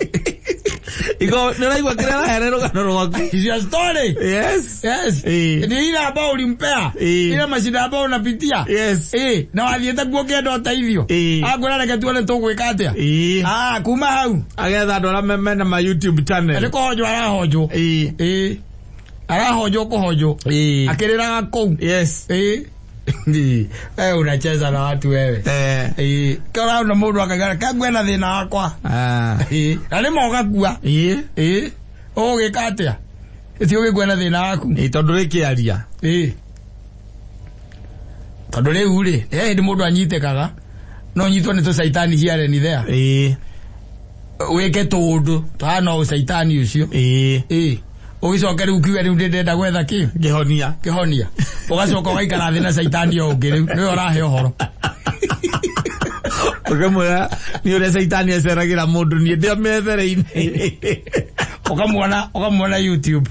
Speaker 2: Iko nĩ ũraigua kĩrĩa araheana rũgano rwaku.
Speaker 1: Is your story.
Speaker 2: Yes.
Speaker 1: Yes.
Speaker 2: Ĩĩ.
Speaker 1: Ni ile ambao ulimpea.
Speaker 2: Ĩĩ.
Speaker 1: Ile mashida ambao unapitia.
Speaker 2: Yes.
Speaker 1: Ĩĩ, na wathiĩte kuo ũkĩenda ũteithio.
Speaker 2: Ĩĩ.
Speaker 1: Akwĩra reke tuone tũgwĩka atĩa.
Speaker 2: Ĩĩ.
Speaker 1: Ah, kuma hau
Speaker 2: Agetha andũ arĩa mena ma YouTube
Speaker 1: nĩ
Speaker 2: channel.
Speaker 1: kũhonjwo arahonjwo.
Speaker 2: Ĩĩ.
Speaker 1: Ĩĩ, arahonjwo kũhonjwo.
Speaker 2: Ĩĩ.
Speaker 1: Akĩrĩraga kũu.
Speaker 2: Yes.
Speaker 1: Ĩĩ. Wewe unacheza na watu wewe.
Speaker 2: Eh.
Speaker 1: Ĩĩ, kĩora mũndũ akaiga kangwe na thĩna wakwa.
Speaker 2: Ah.
Speaker 1: Ĩĩ, na rĩmwe ũgakua.
Speaker 2: Ĩĩ.
Speaker 1: Ĩĩ, ũgũgĩka atĩa ĩti ũgĩkua na thĩna waku?
Speaker 2: Ĩĩ, tondũ rĩkĩaria.
Speaker 1: Ĩĩ, tondũ rĩu rĩ, he hĩndĩ mũndũ anyitĩkaga, no nyitwo nĩ tũcaitani here ni there.
Speaker 2: Ĩĩ.
Speaker 1: Wĩke tũũndũ tũhana ũcaitani ũcio.
Speaker 2: Ĩĩ.
Speaker 1: Ĩĩ, ũgĩcoke rĩu kiuge rĩu ndĩndenda gwetha kĩ
Speaker 2: Kĩhonia.
Speaker 1: Kĩhonia, ũgacoka ũgaikara thĩ na caitani o ũngĩ, rĩu nĩwe ũrahe ũhoro.
Speaker 2: Ũkĩmwĩra nĩ ũrĩa caitani aceragĩra mũndũ, niĩ ndĩ methere-inĩ.
Speaker 1: Ũkamuona YouTube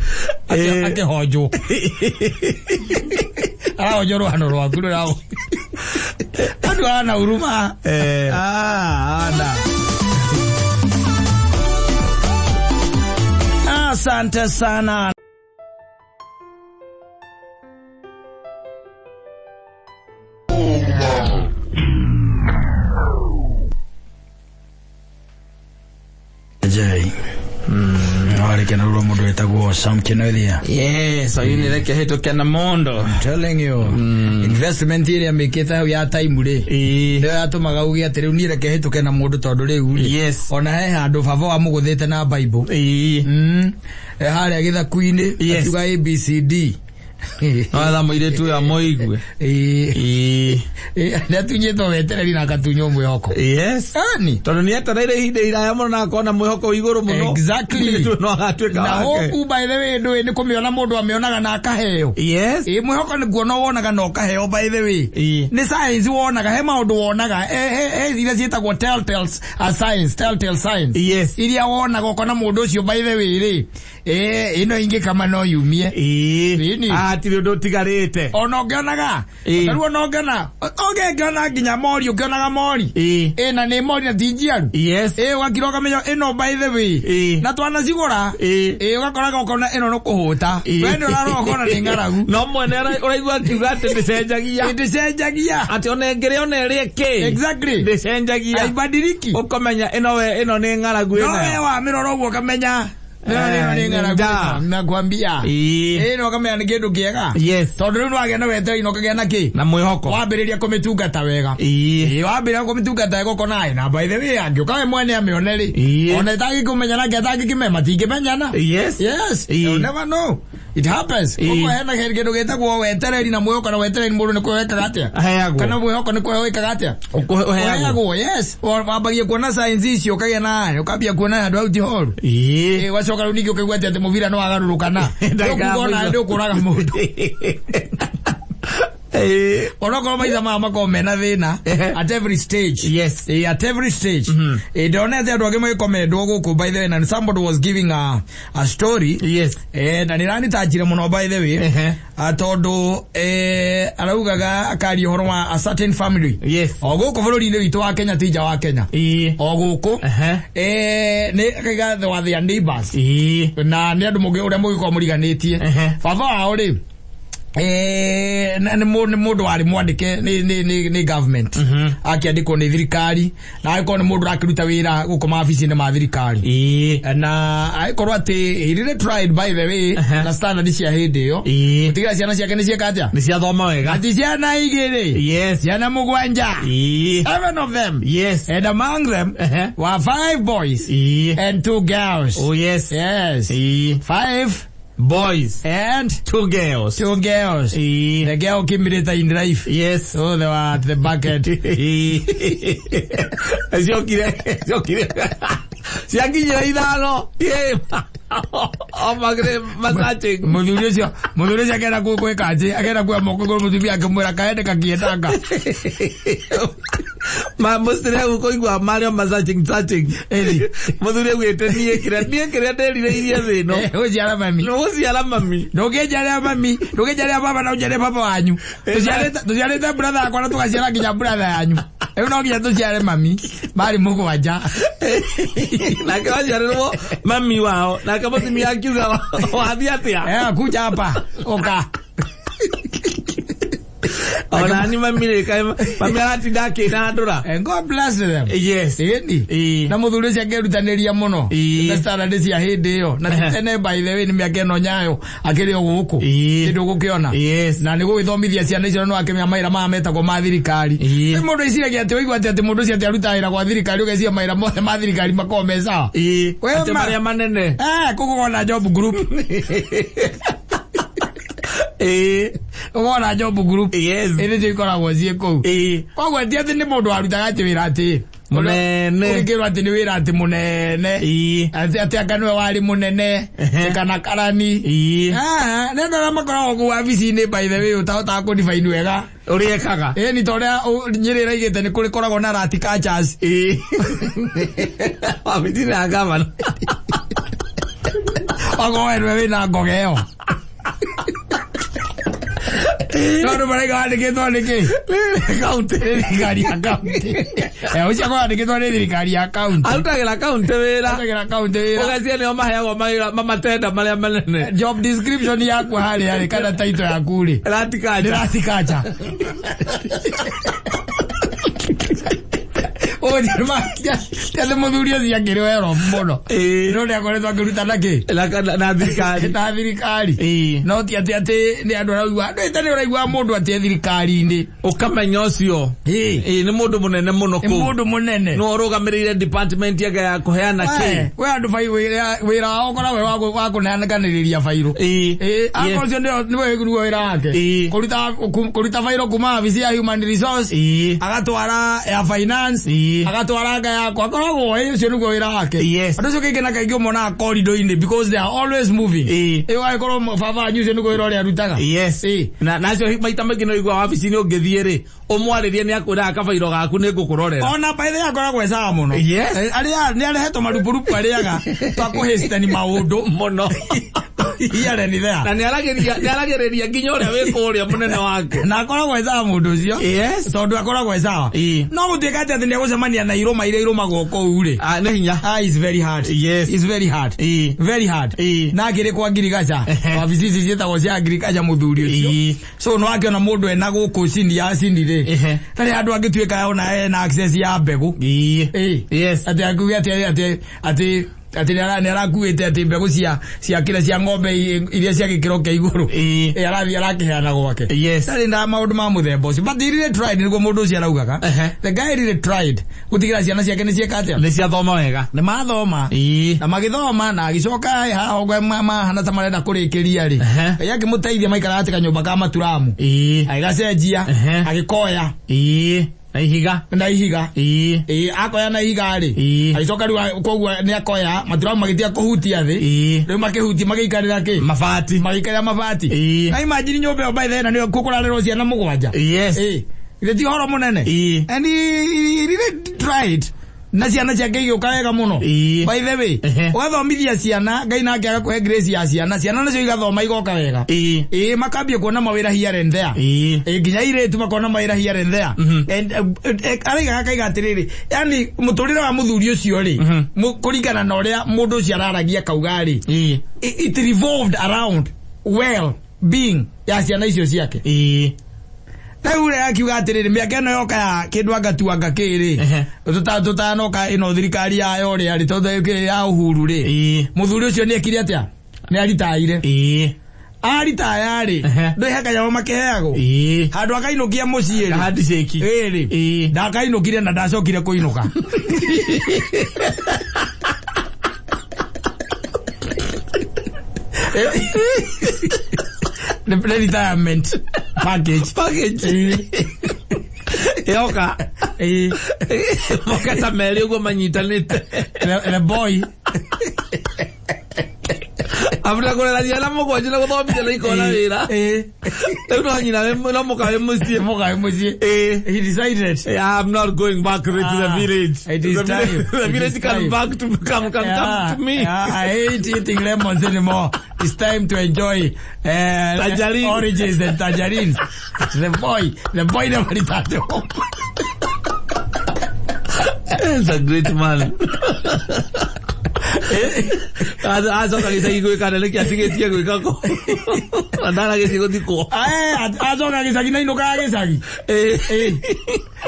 Speaker 1: akĩhonjwo, arahonjwo rũhano rwaku rũrĩa andũ ana huruma.
Speaker 2: Ah, ana.
Speaker 1: Asante sana. Jay. Warĩ kenarurwo mũndũ wĩtagwo Sam Kenothia.
Speaker 2: Yes, oyu nĩ reke hĩtũke na mondo.
Speaker 1: I'm telling you. Investment ĩrĩa mĩkĩte hau ya time rĩ.
Speaker 2: Ĩĩ.
Speaker 1: Nĩyo yatũmaga uge atĩ rĩu niĩ reke hĩtũke na mũndũ tondũ rĩu rĩ.
Speaker 2: Yes.
Speaker 1: Ona he handũ baba wamũgũthĩte na Bible.
Speaker 2: Ĩĩ.
Speaker 1: Harĩa gĩthaku-inĩ akiuga ABCD.
Speaker 2: No etha mũirĩtu ũyũ amũigue.
Speaker 1: Ĩĩ.
Speaker 2: Ĩĩ.
Speaker 1: Nĩatunyĩtwo wetereri na akatunywo mwĩhoko.
Speaker 2: Yes.
Speaker 1: Ani.
Speaker 2: Tondũ nĩ etereire ihinda iraya mũno na akona mwĩhoko wĩ igũrũ mũno.
Speaker 1: Exactly.
Speaker 2: Mũirĩtu ũyũ no agatuĩka
Speaker 1: Na
Speaker 2: wake.
Speaker 1: hope, by the way, ndũĩ nĩ kũmĩona mũndũ amĩonaga na akaheo.
Speaker 2: Yes.
Speaker 1: Ĩ, mwĩhoko nĩ kuona wonaga na ũkaheo, by the way.
Speaker 2: Ĩĩ.
Speaker 1: Nĩ science wonaga, he maũndũ wonaga, he iria ciĩtagwo telltales a science, telltale signs.
Speaker 2: Yes.
Speaker 1: Iria wonaga ũkona mũndũ ũcio, by the way rĩ, ĩ ĩno ingĩ kama no yumie.
Speaker 2: Ĩĩ.
Speaker 1: Ĩni.
Speaker 2: Hatirĩ ũndũ ũtigarĩte.
Speaker 1: Ona ũngĩonaga.
Speaker 2: Ĩĩ.
Speaker 1: Tarĩu ona ũngĩona ũngĩona nginya mori, ũkĩonaga mori.
Speaker 2: Ĩĩ.
Speaker 1: Ĩ, na nĩ mori na ti njiaru.
Speaker 2: Yes.
Speaker 1: Ĩ, ũgakira ũkamenya ĩno, by the way.
Speaker 2: Ĩĩ.
Speaker 1: Na twanacigũra.
Speaker 2: Ĩĩ.
Speaker 1: Ĩ, ũgakoraga ũkona ĩno nĩ kũhũta.
Speaker 2: Ĩĩ.
Speaker 1: We nĩ ũrarora ũkona nĩ ng'aragu.
Speaker 2: No mwene ũraigua akiuga atĩ ndĩcenjagia.
Speaker 1: Ndĩcenjagia.
Speaker 2: Atĩ ona ĩngĩrĩa ona ĩrĩe kĩ.
Speaker 1: Exactly.
Speaker 2: Ndĩcenjagia.
Speaker 1: Haibadiliki.
Speaker 2: Ũkamenya ĩno we ĩno nĩ ng'aragu
Speaker 1: No we
Speaker 2: ĩno.
Speaker 1: wamĩrora ũguo ũkamenya ĩno nĩ ng'aragu.
Speaker 2: Nda.
Speaker 1: Nakwambia.
Speaker 2: Ĩĩ.
Speaker 1: Ĩ, no ũkamenya nĩ kĩndũ kĩega.
Speaker 2: Yes.
Speaker 1: Tondũ rĩu nĩwagĩa na wetereri na ũkagĩa na kĩ.
Speaker 2: Na mwĩhoko.
Speaker 1: Wambĩrĩria kũmĩtungata wega.
Speaker 2: Ĩĩ.
Speaker 1: Ĩ, wambĩrĩria kũmĩtungata wega ũkona ĩ, na by the way angĩũka we mwene amĩone rĩ.
Speaker 2: Ĩĩ.
Speaker 1: Ona ĩtangĩkũmenya nake atangĩkĩmenya matingĩmenyana.
Speaker 2: Yes.
Speaker 1: Yes.
Speaker 2: Ĩĩ.
Speaker 1: You never know. It happens.
Speaker 2: Ĩĩ.
Speaker 1: Koguo hena kĩndũ gĩtagwo wetereri na mwĩhoko, na wetereri mũndũ nĩ kũheo wĩkaga atĩa?
Speaker 2: Aheagwo.
Speaker 1: Kana mwĩhoko nĩ kũheo wĩkaga atĩa?
Speaker 2: Ũheagwo.
Speaker 1: Ũheagwo, yes. Wambagia kuona signs icio ũkagĩa na ũkambia kuona handũ hau ti horu.
Speaker 2: Ĩĩ.
Speaker 1: Ĩ, wacoka rĩu ningĩ ũkaigua atĩ mũbira nĩ wagarũrũkana.
Speaker 2: Ndagĩka ya
Speaker 1: Rĩu kuga ona
Speaker 2: mũico.
Speaker 1: ndĩ ũkũraga mũndũ.
Speaker 2: Ĩĩ.
Speaker 1: Onokorwo maica maya makorwo mena thĩna at every stage.
Speaker 2: Yes.
Speaker 1: At every stage. Ndonete andũ angĩ magĩkomendwo gũkũ, by the way, and somebody was giving a story.
Speaker 2: Yes.
Speaker 1: Na nĩranitanjire mũno, by the way. Ah, tondũ araugaga akaria ũhoro wa a certain family.
Speaker 2: Yes.
Speaker 1: O gũkũ bũrũri-inĩ witũ wa Kenya, ti nja wa Kenya.
Speaker 2: Ĩĩ.
Speaker 1: O gũkũ. Nĩ akaiga wa their neighbors.
Speaker 2: Ĩĩ.
Speaker 1: Na nĩ andũ mũngĩ ũrĩa mũgĩkorwo mũriganĩtie. Baba wao rĩ, Nĩ mũndũ warĩ mwandĩke nĩ government, akĩandĩkwo nĩ thirikari, na agĩkorwo nĩ mũndũ ũrakĩruta wĩra gũkũ mawabici-inĩ ma thirikari, na agĩkorwo atĩ he really tried, by the way, na standard cia hĩndĩ ĩyo, gũtigĩra ciana ciake nĩ ciĩka atĩa?
Speaker 2: Nĩ ciathoma wega.
Speaker 1: Ati ciana 2, ciana 7, seven of them, and among them were five boys and two girls.
Speaker 2: Oh yes.
Speaker 1: Yes, five
Speaker 2: boys
Speaker 1: and
Speaker 2: two girls.
Speaker 1: Two girls. The girl came later in life. So they were at the bucket.
Speaker 2: Ciokire ciakinyĩra 5, o magĩrĩ massaging.
Speaker 1: Muthuri ũcio akenda gwĩka atĩ akenda kuoya moko igũrũ, mũtumia akĩmwĩra kaende kakiendanga.
Speaker 2: Ma mũcire kũigua marĩ o massaging searching. Mũthuri augĩte niĩ kĩrĩa ndĩrirĩirie thĩ ĩno
Speaker 1: gũciara mami.
Speaker 2: Nĩ gũciara mami.
Speaker 1: Ndũngĩnjarĩa mami, ndũngĩnjarĩa baba na ũnjarĩe baba wanyu. Tũciarĩte brother yakwa na tũgaciara nginya brother yanyu, rĩu no nginya tũciare mami. Marĩ 7.
Speaker 2: Nake waciarĩrwo mami wao, nake mũtumia akiuga, wathiĩ atĩa?
Speaker 1: Eh, kuja hapa, ũka.
Speaker 2: Ona ni mami rĩ, kaĩ mami aratinda akĩnandũra.
Speaker 1: And God bless them. Ĩni. Na mũthuri ũcio akĩrutanĩria mũno na standard cia hĩndĩ ĩyo, na ti tene, by the way, nĩ mĩaka ĩno nyayo akĩrĩ o gũkũ kĩndũ gũkĩona na nĩ gũgĩthomithia ciana icio, no akĩmenya mawĩra maya metagwo ma thirikari. Nĩ mũndũ eciragia atĩ ũigua atĩ mũndũ ũcio atĩ arutaga wĩra gwa thirikari, ũgeciria mawĩra mothe ma thirikari makoragwo me sawa. We
Speaker 2: Atĩ marĩa manene.
Speaker 1: Eh, kũgũgona job group. Ũgona job group. Ĩndĩ cio ikoragwo ciĩ kũu. Koguo ti atĩ nĩ mũndũ warutaga atĩ wĩra atĩ
Speaker 2: Mũnene.
Speaker 1: ũgĩkĩrwo atĩ nĩ wĩra atĩ mũnene, atĩ anga nĩwe warĩ mũnene kana karani. Ah, nĩ andũ arĩa makoragwo kũu wabici-inĩ, by the way, ũtahotaga kũ-define wega
Speaker 2: ũrĩa ekaga.
Speaker 1: Ĩni ta ũrĩa Nyĩrĩ ĩraigĩte nĩ kũrĩ koragwo na rat catchers.
Speaker 2: Wabici-inĩ ya gavana.
Speaker 1: Okorwo we nĩwe wĩna ngoga ĩyo, no andũ maraiga wandĩkĩtwo nĩ kĩ?
Speaker 2: Kaunti.
Speaker 1: Nĩ thirikari ya kaunti. Eh, ũcio akorwo wandĩkĩtwo nĩ thirikari ya kaunti.
Speaker 2: Arutagĩra kaunti wĩra.
Speaker 1: Arutagĩra kaunti wĩra.
Speaker 2: Ũgacia nĩo maheagwo mawĩra mamatenda marĩa manene.
Speaker 1: Job description yaku harĩa rĩ, kana title yaku rĩ,
Speaker 2: rat catcher.
Speaker 1: Nĩ rat catcher. Ũyũ mũthuri ũcio akĩrĩ wero mũno, no nĩ akoretwo akĩruta na kĩ?
Speaker 2: Na thirikari.
Speaker 1: Na thirikari. No ti atĩ nĩ andũ araigua andũ ĩta nĩ ũraigua mũndũ atĩ thirikari-inĩ,
Speaker 2: ũkamenya ũcio nĩ mũndũ mũnene mũno
Speaker 1: nĩ
Speaker 2: kũu.
Speaker 1: Mũndũ mũnene.
Speaker 2: Nĩ ũrũgamĩrĩire department yake ya kũheana kĩ.
Speaker 1: We andũ wĩra wao ũkoragwo wa kũneananĩrĩria bairũ. Akorwo ũcio nĩwe nĩguo wĩra wake, kũruta bairũ kuma wabici ya human resource, agatwara ya finance, agatwara nga yakwa, akoragwo ũcio nĩguo wĩra wake. Andũ ũcio kaingĩ na kaingĩ ũmonaga corridor-inĩ because they are always moving. Ũgagĩkorwo baba wanyu ũcio nĩguo wĩra ũrĩa arutaga.
Speaker 2: Na nacio maita maingĩ no igua wabici-inĩ ũngĩthiĩ rĩ, ũmwarĩrie nĩ akwĩraga kabairo gaku nĩ ngũkũrorera.
Speaker 1: Ona by the way akoragwo e sawa mũno. Arĩa nĩ arehetwo marupurupu arĩaga twa kũhĩstani maũndũ
Speaker 2: mũno.
Speaker 1: Here and there.
Speaker 2: Na nĩ aragĩrĩria nginya ũrĩa wĩ kũrĩa mũnene wake.
Speaker 1: Na akoragwo e sawa mũndũ ũcio, tondũ akoragwo e sawa. No gũtuĩka atĩ nĩ egũcemania na irũma iria irũmagwo kũu rĩ,
Speaker 2: Ah, nĩ hinya.
Speaker 1: Ah, it's very hard. It's very hard. Very hard. Na akĩrĩ kwa ngirigaca, wabici ici ciĩtagwo cia ngirigaca, mũthuri ũcio. So no akĩona mũndũ ena gũkũ cini ya cini rĩ, tarĩ andũ angĩtuĩka ona ena access ya mbegũ. Atĩ akuge atĩ nĩ arakuĩte atĩ mbegũ cia kĩrĩa cia ng'ombe iria cia gĩkĩro kĩa igũrũ. Arathiĩ arakĩheana gwake. Tarĩ na maũndũ ma mũthemba ũcio, but he really tried, nĩguo mũndũ ũcio araugaga. The guy really tried gũtigĩra ciana ciake nĩ ciĩka atĩa?
Speaker 2: Nĩ ciathoma wega.
Speaker 1: Nĩ mathoma. Na magĩthoma na agĩcoka haha ũguo mahana ta marenda kũrĩkĩria rĩ, Ngai akĩmũteithia, maikaraga atĩ kanyũmba ka maturamu, agĩgacenjia, agĩkoya
Speaker 2: Na ihiga.
Speaker 1: Na ihiga. Akoya na ihiga rĩ, agĩcoka rĩu koguo nĩ akoya maturamu magĩtiga kũhutia thĩ. Rĩu makĩhutia magĩikarĩra kĩ?
Speaker 2: Mabati.
Speaker 1: Magĩikarĩra mabati. Na imagine nyũmba ĩyo, by the way, na nĩyo kũrarerwo ciana 7. Githĩ ti ũhoro mũnene? And he really tried na ciana ciake igĩũka wega mũno. By the way, ũgathomithia ciana, Ngai nake agakũhe grace ya ciana, ciana nacio igathoma igoka wega. Makambia kuona mawĩra here and there. Nginya airĩtu makona mawĩra here and there. And araiga akaiga atĩrĩrĩ, yani mũtũrĩre wa mũthuri ũcio rĩ, kũringana na ũrĩa mũndũ ũcio araragia akauga rĩ, it revolved around well. Being ya ciana icio ciake. Rĩu rĩ, akiuga atĩrĩrĩ, mĩaka ĩno yoka ya kĩndũ angatuanga kĩrĩ, tũtanoka ĩno thirikari ya ũrĩa rĩ, tondũ ya Uhuru rĩ, mũthuri ũcio nĩ ekire atĩa? Nĩ aritaire. Aritaya rĩ, ndũĩ he kanyamũ makĩheagwo handũ akainũkia mũciĩ rĩ.
Speaker 2: Handshake.
Speaker 1: Ĩrĩ ndakainũkire na ndacokire kũinũka. The retirement package.
Speaker 2: Package. Yoka. Moka ta merĩ ũguo manyitanĩte.
Speaker 1: The boy.
Speaker 2: After kũrera ciana mũgwanja na gũthomithia na ikona wĩra. Rĩu no nyina no mũka wĩ mũciĩ.
Speaker 1: Mũka wĩ mũciĩ. He decided.
Speaker 2: Yeah, I'm not going back to the village.
Speaker 1: It is
Speaker 2: the
Speaker 1: time.
Speaker 2: The
Speaker 1: It
Speaker 2: village
Speaker 1: is
Speaker 2: can
Speaker 1: time.
Speaker 2: back to come can come to me.
Speaker 1: Yeah, I hate eating lemons anymore. It's time to enjoy
Speaker 2: Tangerine.
Speaker 1: Oranges and tangerines. The boy never returned home.
Speaker 2: He's a great man. Acoka gĩcagi gwĩka nĩ nĩkĩ atigĩtie gwĩka kũ na ndaragĩthiĩ gũthikwo.
Speaker 1: Acoka gĩcagi na inũkaga gĩcagi.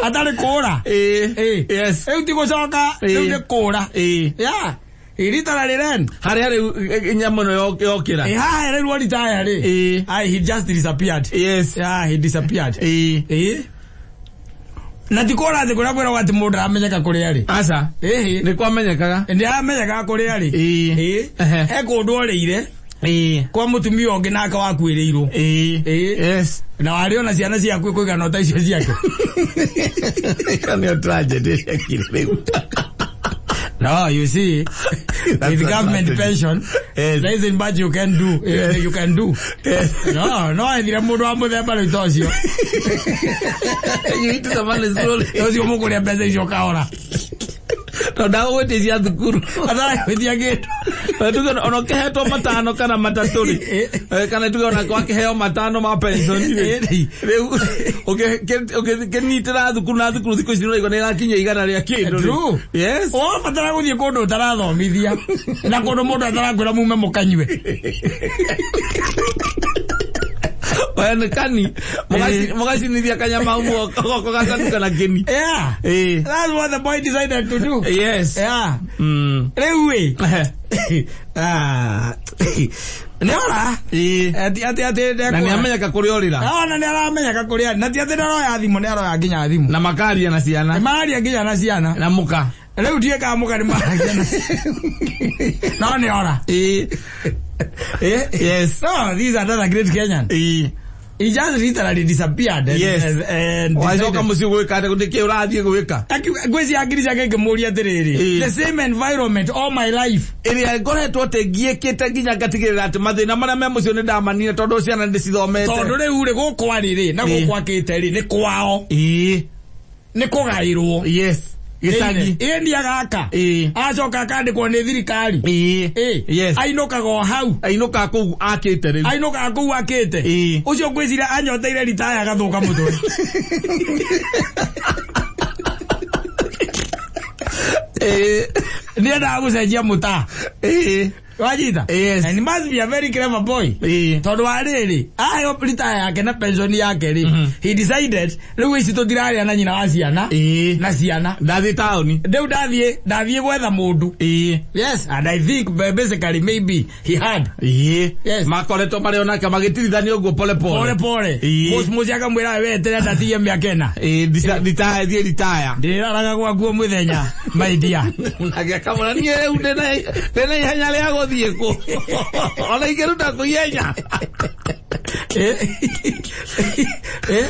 Speaker 1: Atarĩ kũra.
Speaker 2: Yes.
Speaker 1: Rĩu ti gũcoka, rĩu nĩ kũra. Yeah. He literally ran.
Speaker 2: Harĩa rĩu nyamũ ĩno yokĩra.
Speaker 1: Haha rĩu retire rĩ. He just disappeared. Yeah, he disappeared. Na ti kũra atĩ kũrĩa kwĩragwo atĩ mũndũ ndaramenyeka kũrĩa arĩ.
Speaker 2: Aca.
Speaker 1: Ĩhĩ.
Speaker 2: Nĩ kwamenyekaga.
Speaker 1: Nĩ aramenyekaga kũrĩa arĩ. He kũndũ orĩire kwa mũtumia ũngĩ nake wakuĩrĩirwo. Na warĩ ona ciana ciaku kũigana ta icio ciake.
Speaker 2: Ĩyo nĩyo tragedy ĩrekire rĩu.
Speaker 1: No, you see,
Speaker 2: That's
Speaker 1: with
Speaker 2: a
Speaker 1: government
Speaker 2: tragedy.
Speaker 1: pension, there isn't much you can do. You can do. No, ethire mũndũ wa mũthemba rĩu ta ũcio.
Speaker 2: You eat the money slowly.
Speaker 1: Ũcio mũkũrĩa mbeca icio kahora.
Speaker 2: Tondũ ndagũgwĩtia cia thukuru.
Speaker 1: Ataragwĩtia kĩndũ.
Speaker 2: Tuge ona ũkĩhetwo matano kana matatũ rĩ, kana tuge ona wakĩheo matano ma pension rĩ, rĩu ũkĩnyitĩra thukuru na thukuru thikũ ici nĩũraigua nĩ ĩrakinyia igana rĩa kĩndũ rĩ.
Speaker 1: True.
Speaker 2: Yes.
Speaker 1: Ũrabatara gũthiĩ kũndũ ũtarathomithia na kũndũ mũndũ atarakwĩra mume mũkanyue.
Speaker 2: Onekani mũgacinithia kanyama goko gacanuka na kĩni.
Speaker 1: Yeah. That's what the boy decided to do. Yeah. Rĩu ĩ. Ah. Nĩ ora. Ati ati ati
Speaker 2: Na nĩ amenyeka kũrĩa ũrĩra.
Speaker 1: Ona nĩ aramenyeka kũrĩa arĩ. Na ti atĩ ndaroya thimũ, nĩ aroya nginya thimũ.
Speaker 2: Na makaria na ciana.
Speaker 1: Maria nginya na ciana.
Speaker 2: Na mũka.
Speaker 1: Rĩu ndiĩ kana mũka nĩ maragia na no nĩ ora.
Speaker 2: Yes.
Speaker 1: No, this is another great Kenyan. He just literally disappeared. And, and
Speaker 2: Wacoka
Speaker 1: decided-
Speaker 2: mũciĩ gwĩka atĩa? Nĩkĩ ũrathiĩ gwĩka?
Speaker 1: Ngwĩciria ngiri ciake ngĩmũria atĩrĩrĩ, the same environment all my life.
Speaker 2: Ĩrĩa ngoretwo atĩ ngiĩkĩte nginya ngatigĩrĩra atĩ mathĩna marĩa me mũciĩ nĩ ndamanire tondũ ciana ndĩcithomete.
Speaker 1: Tondũ rĩu rĩ, gũkũ arĩ rĩ, na gũkũ akĩte rĩ, nĩ kwao. Nĩ kũgaĩrwo.
Speaker 2: Yes. Gĩcagi.
Speaker 1: Ĩni agaka. Acoka akandĩkwo nĩ thirikari. Ainũkaga o hau.
Speaker 2: Ainũka kũu akĩte rĩu.
Speaker 1: Ainũkaga kũu akĩte. Ũcio ngwĩciria anyoteire ritaya agathũka mũtwe. Nĩ endaga gũcenjia mũtaa. Wanyita?
Speaker 2: Yes.
Speaker 1: And he must be a very clever boy. Tondũ wa rĩrĩ, aheo retire yake na pension yake rĩ, he decided rĩu ici tũtirarĩa na nyina wa ciana na ciana.
Speaker 2: Ndathiĩ taũni.
Speaker 1: Rĩu ndathiĩ gwetha mũndũ. Yes, and I think basically maybe he had. Yes.
Speaker 2: Makoretwo marĩ onake magĩtirithania ũguo pole pole.
Speaker 1: Pole pole. Mũciĩ akamwĩra we eterera ndatigie mĩaka ĩna.
Speaker 2: Retire, thiĩ retire.
Speaker 1: Ndĩraraga gwakuo mũthenya, my dear.
Speaker 2: Nake akamwĩra niĩ rĩu ndĩna ihenya rĩa gũthiĩ kũ. Ona ingĩruta kũ ihenya.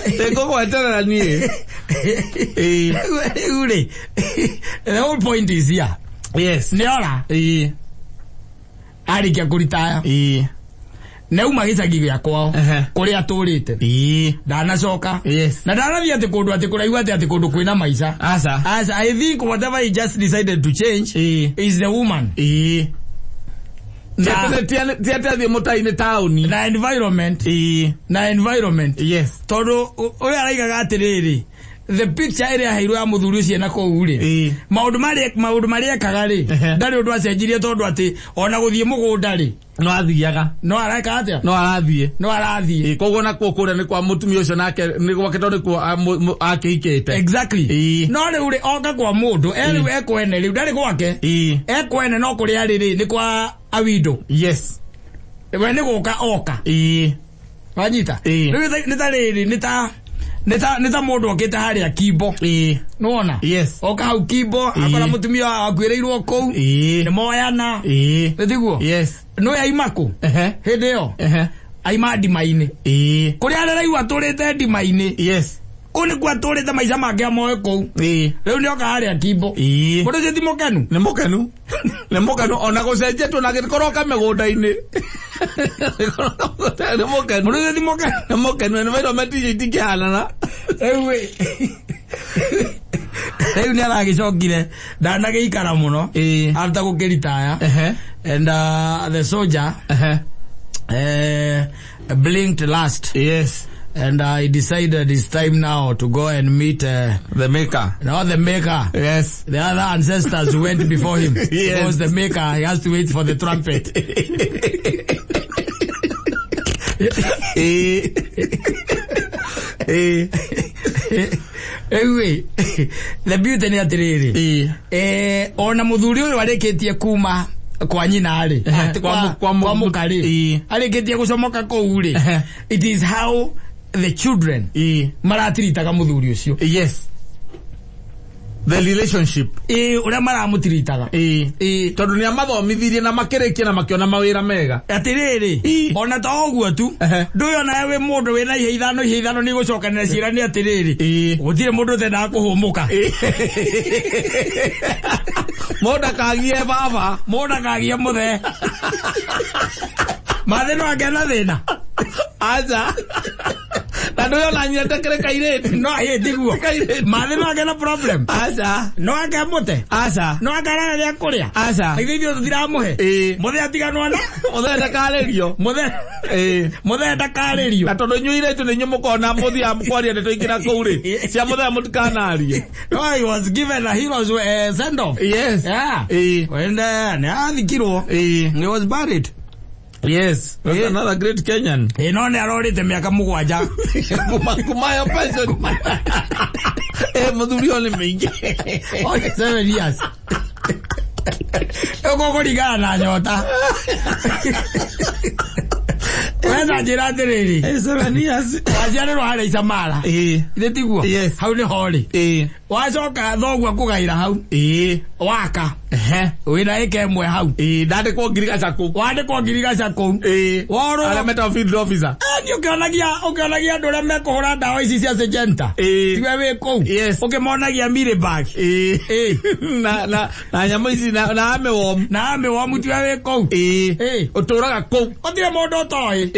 Speaker 2: Ndĩngũgweterera niĩ.
Speaker 1: Rĩu rĩ, the whole point is here. Nĩ ora arĩkia kũritaya. Nĩ auma gĩcagi gĩa kwao kũrĩa atũrĩte. Ndanacoka. Na ndanathiĩ atĩ kũndũ atĩ kũraihu atĩ kũndũ kwĩna maica.
Speaker 2: Aca.
Speaker 1: As I think whatever he just decided to change is the woman. Na,
Speaker 2: Ti atĩ athiĩ mũtai-inĩ taũni.
Speaker 1: Na environment. Na environment. Tondũ ũyũ araigaga atĩrĩrĩ, The picture ĩrĩa aheirwo ya mũthuri ũcio na kũu rĩ, maũndũ marĩa ekaga rĩ, ndarĩ ũndũ acenjirie, tondũ atĩ ona gũthiĩ mũgũnda rĩ,
Speaker 2: No athiaga.
Speaker 1: No areka atĩa?
Speaker 2: No arathiĩ.
Speaker 1: No arathiĩ.
Speaker 2: Koguo nakuo kũrĩa nĩ kwa mũtumia ũcio, nake nĩ gwake, tondũ nĩkuo akĩhikĩte.
Speaker 1: Exactly. No rĩu rĩ, oka kwa mũndũ e rĩu ekwene, rĩu ndarĩ gwake. Ekwene, no kũrĩa arĩ rĩ, nĩ kwa awindo. We nĩ gũka oka. Wanyita? Rĩu nĩ ta rĩrĩ, nĩ ta mũndũ okĩte harĩa Kimbo. Nĩwona?
Speaker 2: Yes.
Speaker 1: Oka hau Kimbo, akora mũtumia akuĩrĩirwo kũu. Nĩ moyana. Nĩ tiguo?
Speaker 2: Yes.
Speaker 1: No aima kũ? Hĩndĩ ĩyo aima ndima-inĩ. Kũrĩa arereirwo atũrĩte ndima-inĩ. Kũu nĩkuo atũrĩte maica make amoe kũu. Rĩu nĩoka harĩa Kimbo. Mũndũ ũcio ti mũkenu?
Speaker 2: Nĩ mũkenu, nĩ mũkenu, ona gũcenjia tu na gĩkorwo kamĩgũnda-inĩ nĩ mũkenu.
Speaker 1: Mũndũ ũcio ti mũkenu?
Speaker 2: Nĩ mũkenu, environment icio itingĩhanana.
Speaker 1: Rĩu nĩ aragĩcokire, ndanagĩikara mũno aruta gũkĩritaya, and the soldier blinked last and he decided it's time now to go and meet
Speaker 2: the maker.
Speaker 1: Not the maker, the other ancestors who went before him. Because the maker, he has to wait for the trumpet. Rĩu the beauty nĩ atĩrĩrĩ, ona mũthuri ũyũ arĩkĩtie kuma kwa nyina rĩ, atĩ
Speaker 2: kwa
Speaker 1: kwa mũka rĩ, arĩkĩtie gũcomoka kũu rĩ, it is how the children maratiritaga mũthuri ũcio.
Speaker 2: Yes, the relationship.
Speaker 1: Ĩ, ũrĩa maramũtiritaga.
Speaker 2: Tondũ nĩ amathomithirie na makĩrĩkia na makĩona mawĩra mega.
Speaker 1: Atĩrĩrĩ, ona to ũguo tu, ndũĩ onawe wĩ mũndũ wĩna ihe ithano, ihe ithano nĩ igũcokanĩra ciĩrane atĩrĩrĩ, gũtirĩ mũndũ ũtendaga kũhũmũka.
Speaker 2: Mũndũ akagie baba.
Speaker 1: Mũndũ akagie mũthee mathĩ no angĩa na thĩna.
Speaker 2: Aca, na ndũĩ ona nyina ndakĩrĩ kairĩtu.
Speaker 1: No ĩ tiguo?
Speaker 2: Kairĩtu.
Speaker 1: Mathĩ no angĩa na problem.
Speaker 2: Aca.
Speaker 1: No angĩa mũte.
Speaker 2: Aca.
Speaker 1: No angĩaraga gĩa kũrĩa.
Speaker 2: Aca.
Speaker 1: Ithuĩ ithuĩ tũtiramũhe. Mũthee atiganwo na
Speaker 2: mũthee ndakarĩrio.
Speaker 1: Mũthee, mũthee ndakarĩrio.
Speaker 2: Na tondũ inyuĩ irĩtu nĩ inyuĩ mũkona mũthiaga kwaria ndeto ingĩ na kũu rĩ, cia mũthee mũtikanarie.
Speaker 1: No, he was given a hero's send off. Yeah. And nĩ athikirwo. He was buried.
Speaker 2: Yes, that's another great Kenyan.
Speaker 1: Ĩ, no nĩ arorĩte mĩaka 7.
Speaker 2: Kumayo pension. Mũthuri ũyũ nĩ mĩingĩ.
Speaker 1: Okay, 7 years. Ũguo kũringana na nyota. Wenda njĩra atĩrĩrĩ,
Speaker 2: 7 years.
Speaker 1: Waciarĩrwo harĩa Icamara. Ithe tiguo?
Speaker 2: Yes.
Speaker 1: Hau nĩ horĩ. Wacoka thoguo akũgaĩra hau. Waka. Wĩna ĩka ĩmwe hau.
Speaker 2: Ndandĩkwo ngirigaca kũu.
Speaker 1: Wandĩkwo ngirigaca kũu. Worwo.
Speaker 2: Arĩa metagwo field officer.
Speaker 1: Ni ũkĩonagia andũ ũrĩa mekũhũra ndawa ici cia Syngenta. Tiwe wĩ kũu.
Speaker 2: Yes.
Speaker 1: Ũkĩmonagia mealybug.
Speaker 2: Na nyamũ ici na armyworm.
Speaker 1: Na armyworm, tiwe wĩ kũu.
Speaker 2: Ũtũraga kũu.
Speaker 1: Gũtirĩ mũndũ ũtoĩ.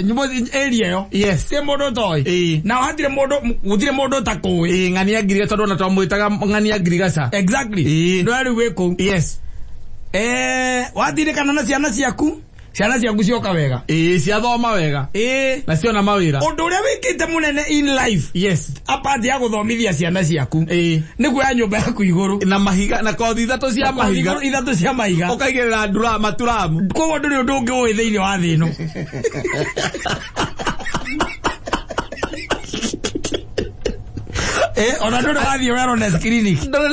Speaker 1: Nyũmba area ĩyo. Gũtirĩ mũndũ ũtoĩ. Na hatirĩ mũndũ, gũtirĩ mũndũ ũtakũĩ.
Speaker 2: Ng'ania ngirigaca, tondũ ona twamwĩtaga ng'ania ngirigaca.
Speaker 1: Exactly. No rĩu wĩ kũu. Watirĩkana na ciana ciaku, ciana ciaku cioka wega.
Speaker 2: Ciathoma wega. Na ciona mawĩra.
Speaker 1: Ũndũ ũrĩa wĩkĩte mũnene in life, apart ya gũthomithia ciana ciaku, nĩ kuoya nyũmba yaku igũrũ.
Speaker 2: Na mahiga, na kothi ithatũ cia mahiga.
Speaker 1: Igũrũ ithatũ cia mahiga.
Speaker 2: Ũkaigĩrĩra ndura maturamu.
Speaker 1: Koguo ndũrĩ ũndũ ũngĩ ũĩ thĩinĩ wa thĩ ĩno. Ona ndũrĩ wathiĩ wellness clinic.
Speaker 2: Ndũrĩ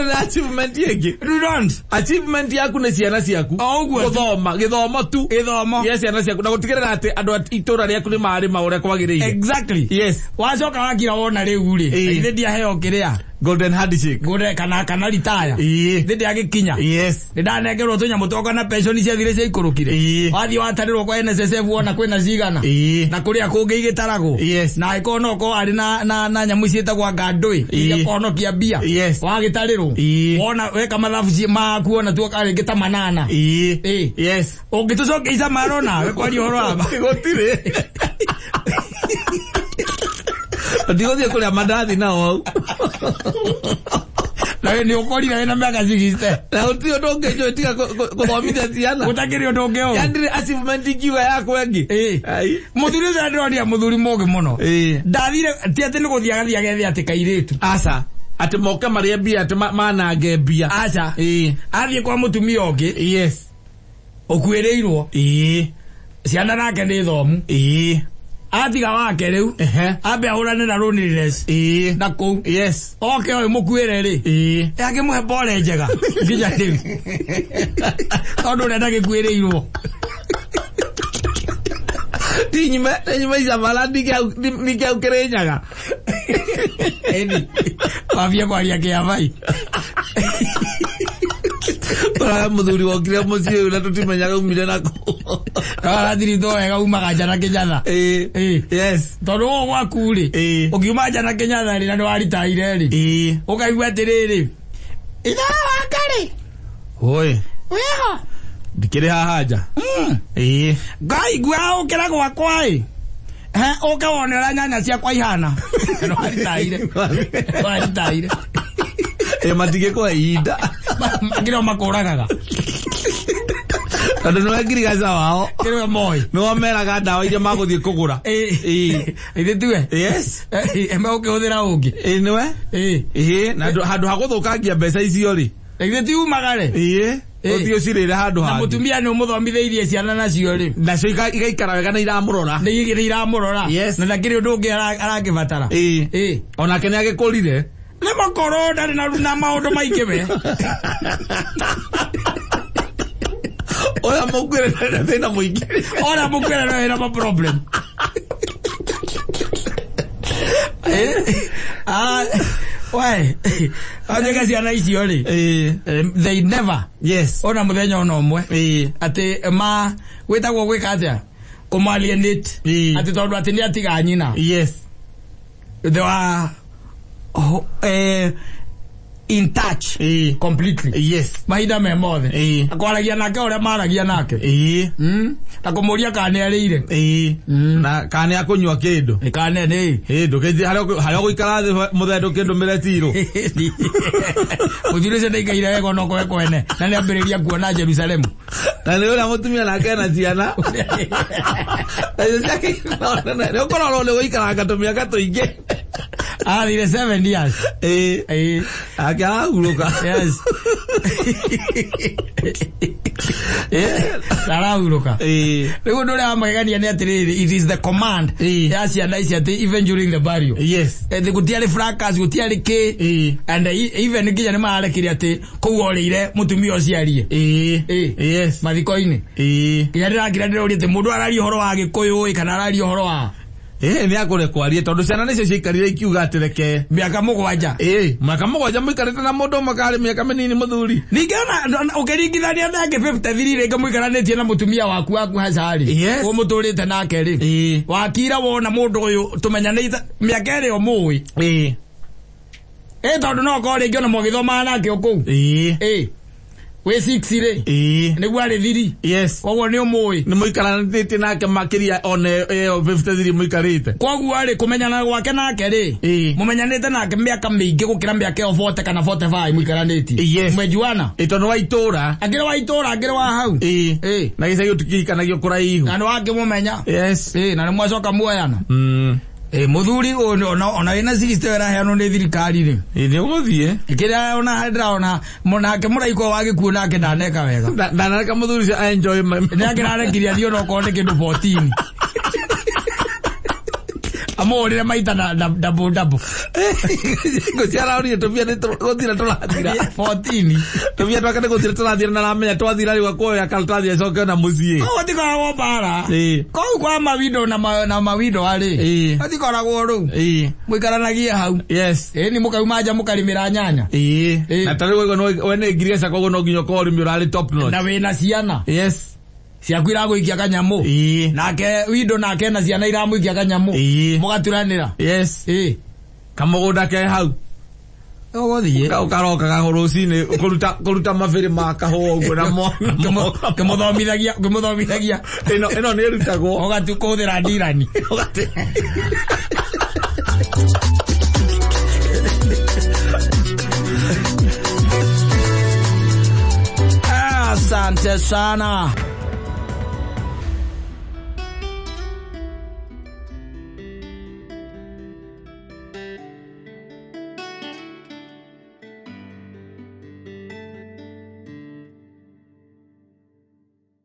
Speaker 2: na achievement ĩngĩ.
Speaker 1: You don't.
Speaker 2: Achievement yaku nĩ ciana ciaku.
Speaker 1: O ũguo tu.
Speaker 2: Gũthoma, gĩthomo tu.
Speaker 1: Gĩthomo.
Speaker 2: Gĩa ciana ciaku na gũtigĩrĩra atĩ andũ a itũra rĩaku nĩ marĩma ũrĩa kwagĩrĩire.
Speaker 1: Exactly. Wacoka wakira wona rĩu rĩ, ithe ndiaheo kĩrĩa
Speaker 2: Golden handshake.
Speaker 1: Ngũre kana ritaya. Thĩ ndiagĩkinya. Nĩ ndanengerwo tũnyamũ twakwa na pension ciathire ciaikũrũkire. Wathiĩ watarĩrwo kwa NSSF wona kwĩna cigana. Na kũrĩa kũngĩ igĩtaragwo. Na angĩkorwo no ũkorwo arĩ na nyamũ ciĩtagwo ngandũĩ iria kũhonokia mbia. Wagĩtarĩrwo. Wona weka mathabu maku wona tuoka rĩngĩ ta manana. Ũngĩtũcokia Icamara nawe kwaria ũhoro wa ma.
Speaker 2: Gũtirĩ. Ndigũthiĩ kũrĩa mandathi nao hau.
Speaker 1: Na we nĩ ũkorire wĩna mĩaka 60.
Speaker 2: Na gũtirĩ ũndũ ũngĩ njũĩ tiga gũthomithia ciana.
Speaker 1: Gũtakĩrĩ ũndũ ũngĩ ũũ.
Speaker 2: Yani ndĩrĩ achievement ingiuga yakwa ĩngĩ.
Speaker 1: Ĩĩ.
Speaker 2: Ai.
Speaker 1: Mũthuri ũcio ndĩronia mũthuri mũgĩ mũno.
Speaker 2: Ĩĩ.
Speaker 1: Ndathire ti atĩ nĩ gũthiĩ agathiĩ agethe atĩ kairĩtu.
Speaker 2: Aca. Atĩ moke marĩe mbia atĩ manange mbia.
Speaker 1: Aca.
Speaker 2: Ĩĩ.
Speaker 1: Athiĩ kwa mũtumia ũngĩ
Speaker 2: Yes.
Speaker 1: ũkuĩrĩirwo.
Speaker 2: Ĩĩ.
Speaker 1: Ciana nake nĩ thomu.
Speaker 2: Ĩĩ.
Speaker 1: Atiga wake rĩu.
Speaker 2: Ehe.
Speaker 1: Ambe ahũrane na loneliness.
Speaker 2: Ĩĩ.
Speaker 1: Na kũu.
Speaker 2: Yes.
Speaker 1: Oke ũyũ mũkuĩre rĩ.
Speaker 2: Ĩĩ.
Speaker 1: Akĩmũhe pole njega nginya rĩu. Tondũ ũrĩa ndagĩkuĩrĩirwo.
Speaker 2: Tinyume icamara ndingĩau Kĩrĩnyaga.
Speaker 1: Ĩni. Wambia kwaria kĩabai.
Speaker 2: Ũraya mũthuri wokire mũciĩ ũyũ na tũtimenyaga umire nakũ.
Speaker 1: Arathiritwo wega umaga nja na Kĩnyatha.
Speaker 2: Ĩĩ.
Speaker 1: Ĩĩ.
Speaker 2: Yes.
Speaker 1: Tondũ gũkũ gwaku rĩ.
Speaker 2: Ĩĩ.
Speaker 1: Ũkiuma nja na Kĩnyatha rĩ na nĩ waritaire rĩ.
Speaker 2: Ĩĩ.
Speaker 1: Ũkaigua atĩrĩrĩ. Ithe waka rĩ.
Speaker 2: Oi.
Speaker 1: Wĩho.
Speaker 2: Ndikĩrĩ haha nja. Ĩĩ.
Speaker 1: Ngaigua ũkĩra gwakwa ĩ. He ũke wone ũrĩa nyanya ciakwa ihana. Nĩ waritaire. Waritaire.
Speaker 2: Ĩ matingĩkũhe ihinda.
Speaker 1: Kĩrĩa makũragaga.
Speaker 2: Tondũ nĩwe ngirigaca wao.
Speaker 1: Kĩrĩa moĩ.
Speaker 2: Nĩo meraga ndawa iria magũthiĩ kũgũra.
Speaker 1: Ĩĩ. Ithe tiwe.
Speaker 2: Yes.
Speaker 1: Megũkĩhũthĩra ũngĩ.
Speaker 2: Ĩĩ nĩwe.
Speaker 1: Ĩĩ.
Speaker 2: Ĩĩ na handũ ha gũthũkangia mbeca icio rĩ.
Speaker 1: Ithe ti umaga rĩ.
Speaker 2: Ĩĩ. Ũthiĩ ũcirĩre handũ
Speaker 1: Na
Speaker 2: hangĩ.
Speaker 1: mũtumia nĩ ũmũthomithĩirie ciana nacio rĩ.
Speaker 2: Nacio igaikara wega na iramũrora.
Speaker 1: Nĩ iramũrora.
Speaker 2: Yes.
Speaker 1: Na ndakĩrĩ ũndũ ũngĩ arakĩbatara.
Speaker 2: Ĩĩ.
Speaker 1: Ĩĩ.
Speaker 2: Onake nĩ agĩkũrire.
Speaker 1: Nĩ makorwo ndarĩ na maũndũ maingĩ we.
Speaker 2: Ũrĩa mũkuĩre ndarĩ na thĩna mũingĩ.
Speaker 1: Ona mũkuĩre no wĩna ma problem. We. Anjĩka ciana icio rĩ.
Speaker 2: Ĩĩ.
Speaker 1: They never.
Speaker 2: Yes.
Speaker 1: Ona mũthenya ona ũmwe.
Speaker 2: Ĩĩ.
Speaker 1: Atĩ ma gwĩtagwo gwĩka atĩa? Kũmalienate.
Speaker 2: Ĩĩ.
Speaker 1: Atĩ tondũ atĩ nĩ atiga nyina.
Speaker 2: Yes.
Speaker 1: They were in touch
Speaker 2: Ĩĩ.
Speaker 1: completely.
Speaker 2: Yes.
Speaker 1: Mahinda me mothe.
Speaker 2: Ĩĩ.
Speaker 1: Akwaragia nake ũrĩa maragia nake.
Speaker 2: Ĩĩ.
Speaker 1: Na kũmũria kana nĩ arĩire.
Speaker 2: Ĩĩ. Na kana nĩ akũnyua kĩndũ.
Speaker 1: Nĩ kana nĩ.
Speaker 2: Ĩĩ ndũkĩnjĩ harĩa ũgũikara thĩ mũthee ndũkĩndũmĩre tirũ.
Speaker 1: Mũthuri ũcio ndaikaire wega ona okorwo kwene na nĩ ambĩrĩria kuona Jerusalemu.
Speaker 2: Na nĩ ũrĩa mũtumia nake ena ciana. Nacio ciake nĩ ũkorwo nĩ gũikaranga tũmĩaka tũingĩ.
Speaker 1: Athire 7 years.
Speaker 2: Ĩĩ.
Speaker 1: Ĩĩ.
Speaker 2: Ake arahurũka.
Speaker 1: Yes. Arahurũka.
Speaker 2: Ĩĩ.
Speaker 1: Rĩu ũndũ ũrĩa wa magegania nĩ atĩrĩrĩ, it is the command
Speaker 2: Ĩĩ.
Speaker 1: ya ciana ici atĩ even during the burial.
Speaker 2: Yes.
Speaker 1: Atĩ gũtiarĩ fracas, gũtiarĩ kĩ.
Speaker 2: Ĩĩ.
Speaker 1: And even nginya nĩ mararekire atĩ kũu orĩire mũtumia ũcio arie.
Speaker 2: Ĩĩ.
Speaker 1: Ĩĩ.
Speaker 2: Yes.
Speaker 1: Mathiko-inĩ.
Speaker 2: Ĩĩ.
Speaker 1: Nginya ndĩrakira ndĩroria atĩ mũndũ araria ũhoro wa Gĩkũyũ ĩ kana araria ũhoro wa
Speaker 2: Ĩĩ nĩ akũrekwo arie tondũ ciana nĩcio ciaikarire ikiuga atĩ reke.
Speaker 1: mĩaka 7.
Speaker 2: Ĩĩ mĩaka 7 mũikarĩte na mũndũ ũmwe karĩ mĩaka mĩnini mũthuri.
Speaker 1: Ningĩ ona ũkĩringithania nake 53 rĩngĩ mũikaranĩtie na mũtumia waku waku haca rĩ.
Speaker 2: Yes.
Speaker 1: Ũmũtũrĩte nake rĩ.
Speaker 2: Ĩĩ.
Speaker 1: Wakira wona mũndũ ũyũ tũmenyanĩte mĩaka ĩrĩa ũmũĩ.
Speaker 2: Ĩĩ.
Speaker 1: Ĩ tondũ no ũkorwo rĩngĩ ona mũgĩthomaga nake o kũu.
Speaker 2: Ĩĩ.
Speaker 1: Ĩ. Wĩ 6 rĩ.
Speaker 2: Ĩĩ.
Speaker 1: Nĩguo arĩ 3.
Speaker 2: Yes.
Speaker 1: Koguo nĩ ũmũĩ.
Speaker 2: Nĩ mũikaranĩtie nake makĩria ona ĩyo 53 mũikarĩte.
Speaker 1: Koguo rĩ kũmenyana gwake nake rĩ.
Speaker 2: Ĩĩ.
Speaker 1: Mũmenyanĩte nake mĩaka mĩingĩ gũkĩra mĩaka ĩyo 40 kana 45 mũikaranĩtie.
Speaker 2: Yes.
Speaker 1: Mwejuana.
Speaker 2: Ĩ tondũ wa itũra.
Speaker 1: Akĩrĩ wa itũra akĩrĩ wa hau.
Speaker 2: Ĩĩ.
Speaker 1: Ĩĩ.
Speaker 2: Na gĩcagi tũkĩhikanagio kũraihu.
Speaker 1: Na nĩ wakĩmũmenya.
Speaker 2: Yes.
Speaker 1: Ĩĩ na nĩ mwacoka muoyana. Ĩĩ mũthuri ona wĩna 60 ũraheanwo nĩ thirikari rĩ.
Speaker 2: Ĩĩ nĩ ũgũthiĩ.
Speaker 1: Kĩrĩa ona ndĩraona nake mũraiko wa gĩkuũ nake ndaneka wega.
Speaker 2: Ndanareka mũthuri ũcio enjoy.
Speaker 1: Nĩ akĩrarekirie athiĩ ona okorwo nĩ kĩndũ 14. Amũhũrĩre maita na double double.
Speaker 2: Ngũcia araũrire tũmbia nĩ gũthira tũrathira.
Speaker 1: 14.
Speaker 2: Tũmbia twake nĩ gũthira tũrathira na aramenya twathira rĩu akuoya karatathi acoke na mũciĩ.
Speaker 1: Kũu gũtikoragwo mbara.
Speaker 2: Ĩĩ.
Speaker 1: Kũu kwa mawindo na mawindo arĩ.
Speaker 2: Ĩĩ.
Speaker 1: Gũtikoragwo rĩu.
Speaker 2: Ĩĩ.
Speaker 1: Mũikaranagie hau.
Speaker 2: Yes.
Speaker 1: Ĩĩ nĩ mũkauma nja mũkarĩmĩra nyanya.
Speaker 2: Ĩĩ.
Speaker 1: Ĩĩ.
Speaker 2: Na ta rĩu we nĩ ngirigaca koguo no nginya ũkorwo ũrĩmi ũrarĩ top notch.
Speaker 1: Na wĩna ciana.
Speaker 2: Yes.
Speaker 1: Ciaku iragũikia kanyamũ.
Speaker 2: Ĩĩ.
Speaker 1: Nake windo nake na ciana iramũikia kanyamũ.
Speaker 2: Ĩĩ.
Speaker 1: Mũgaturanĩra.
Speaker 2: Yes.
Speaker 1: Ĩĩ.
Speaker 2: Kamũgũnda ke hau.
Speaker 1: Ũgũthiĩ.
Speaker 2: Ũkarokaga rũcinĩ kũruta mabĩrĩ ma kahũa ũguo na
Speaker 1: Kĩmũthomithagia kĩmũthomithagia.
Speaker 2: Ĩno nĩ ĩrutagwo.
Speaker 1: Ũgatu kũhũthĩra ndirani.
Speaker 2: Ũgate.
Speaker 1: Asante sana.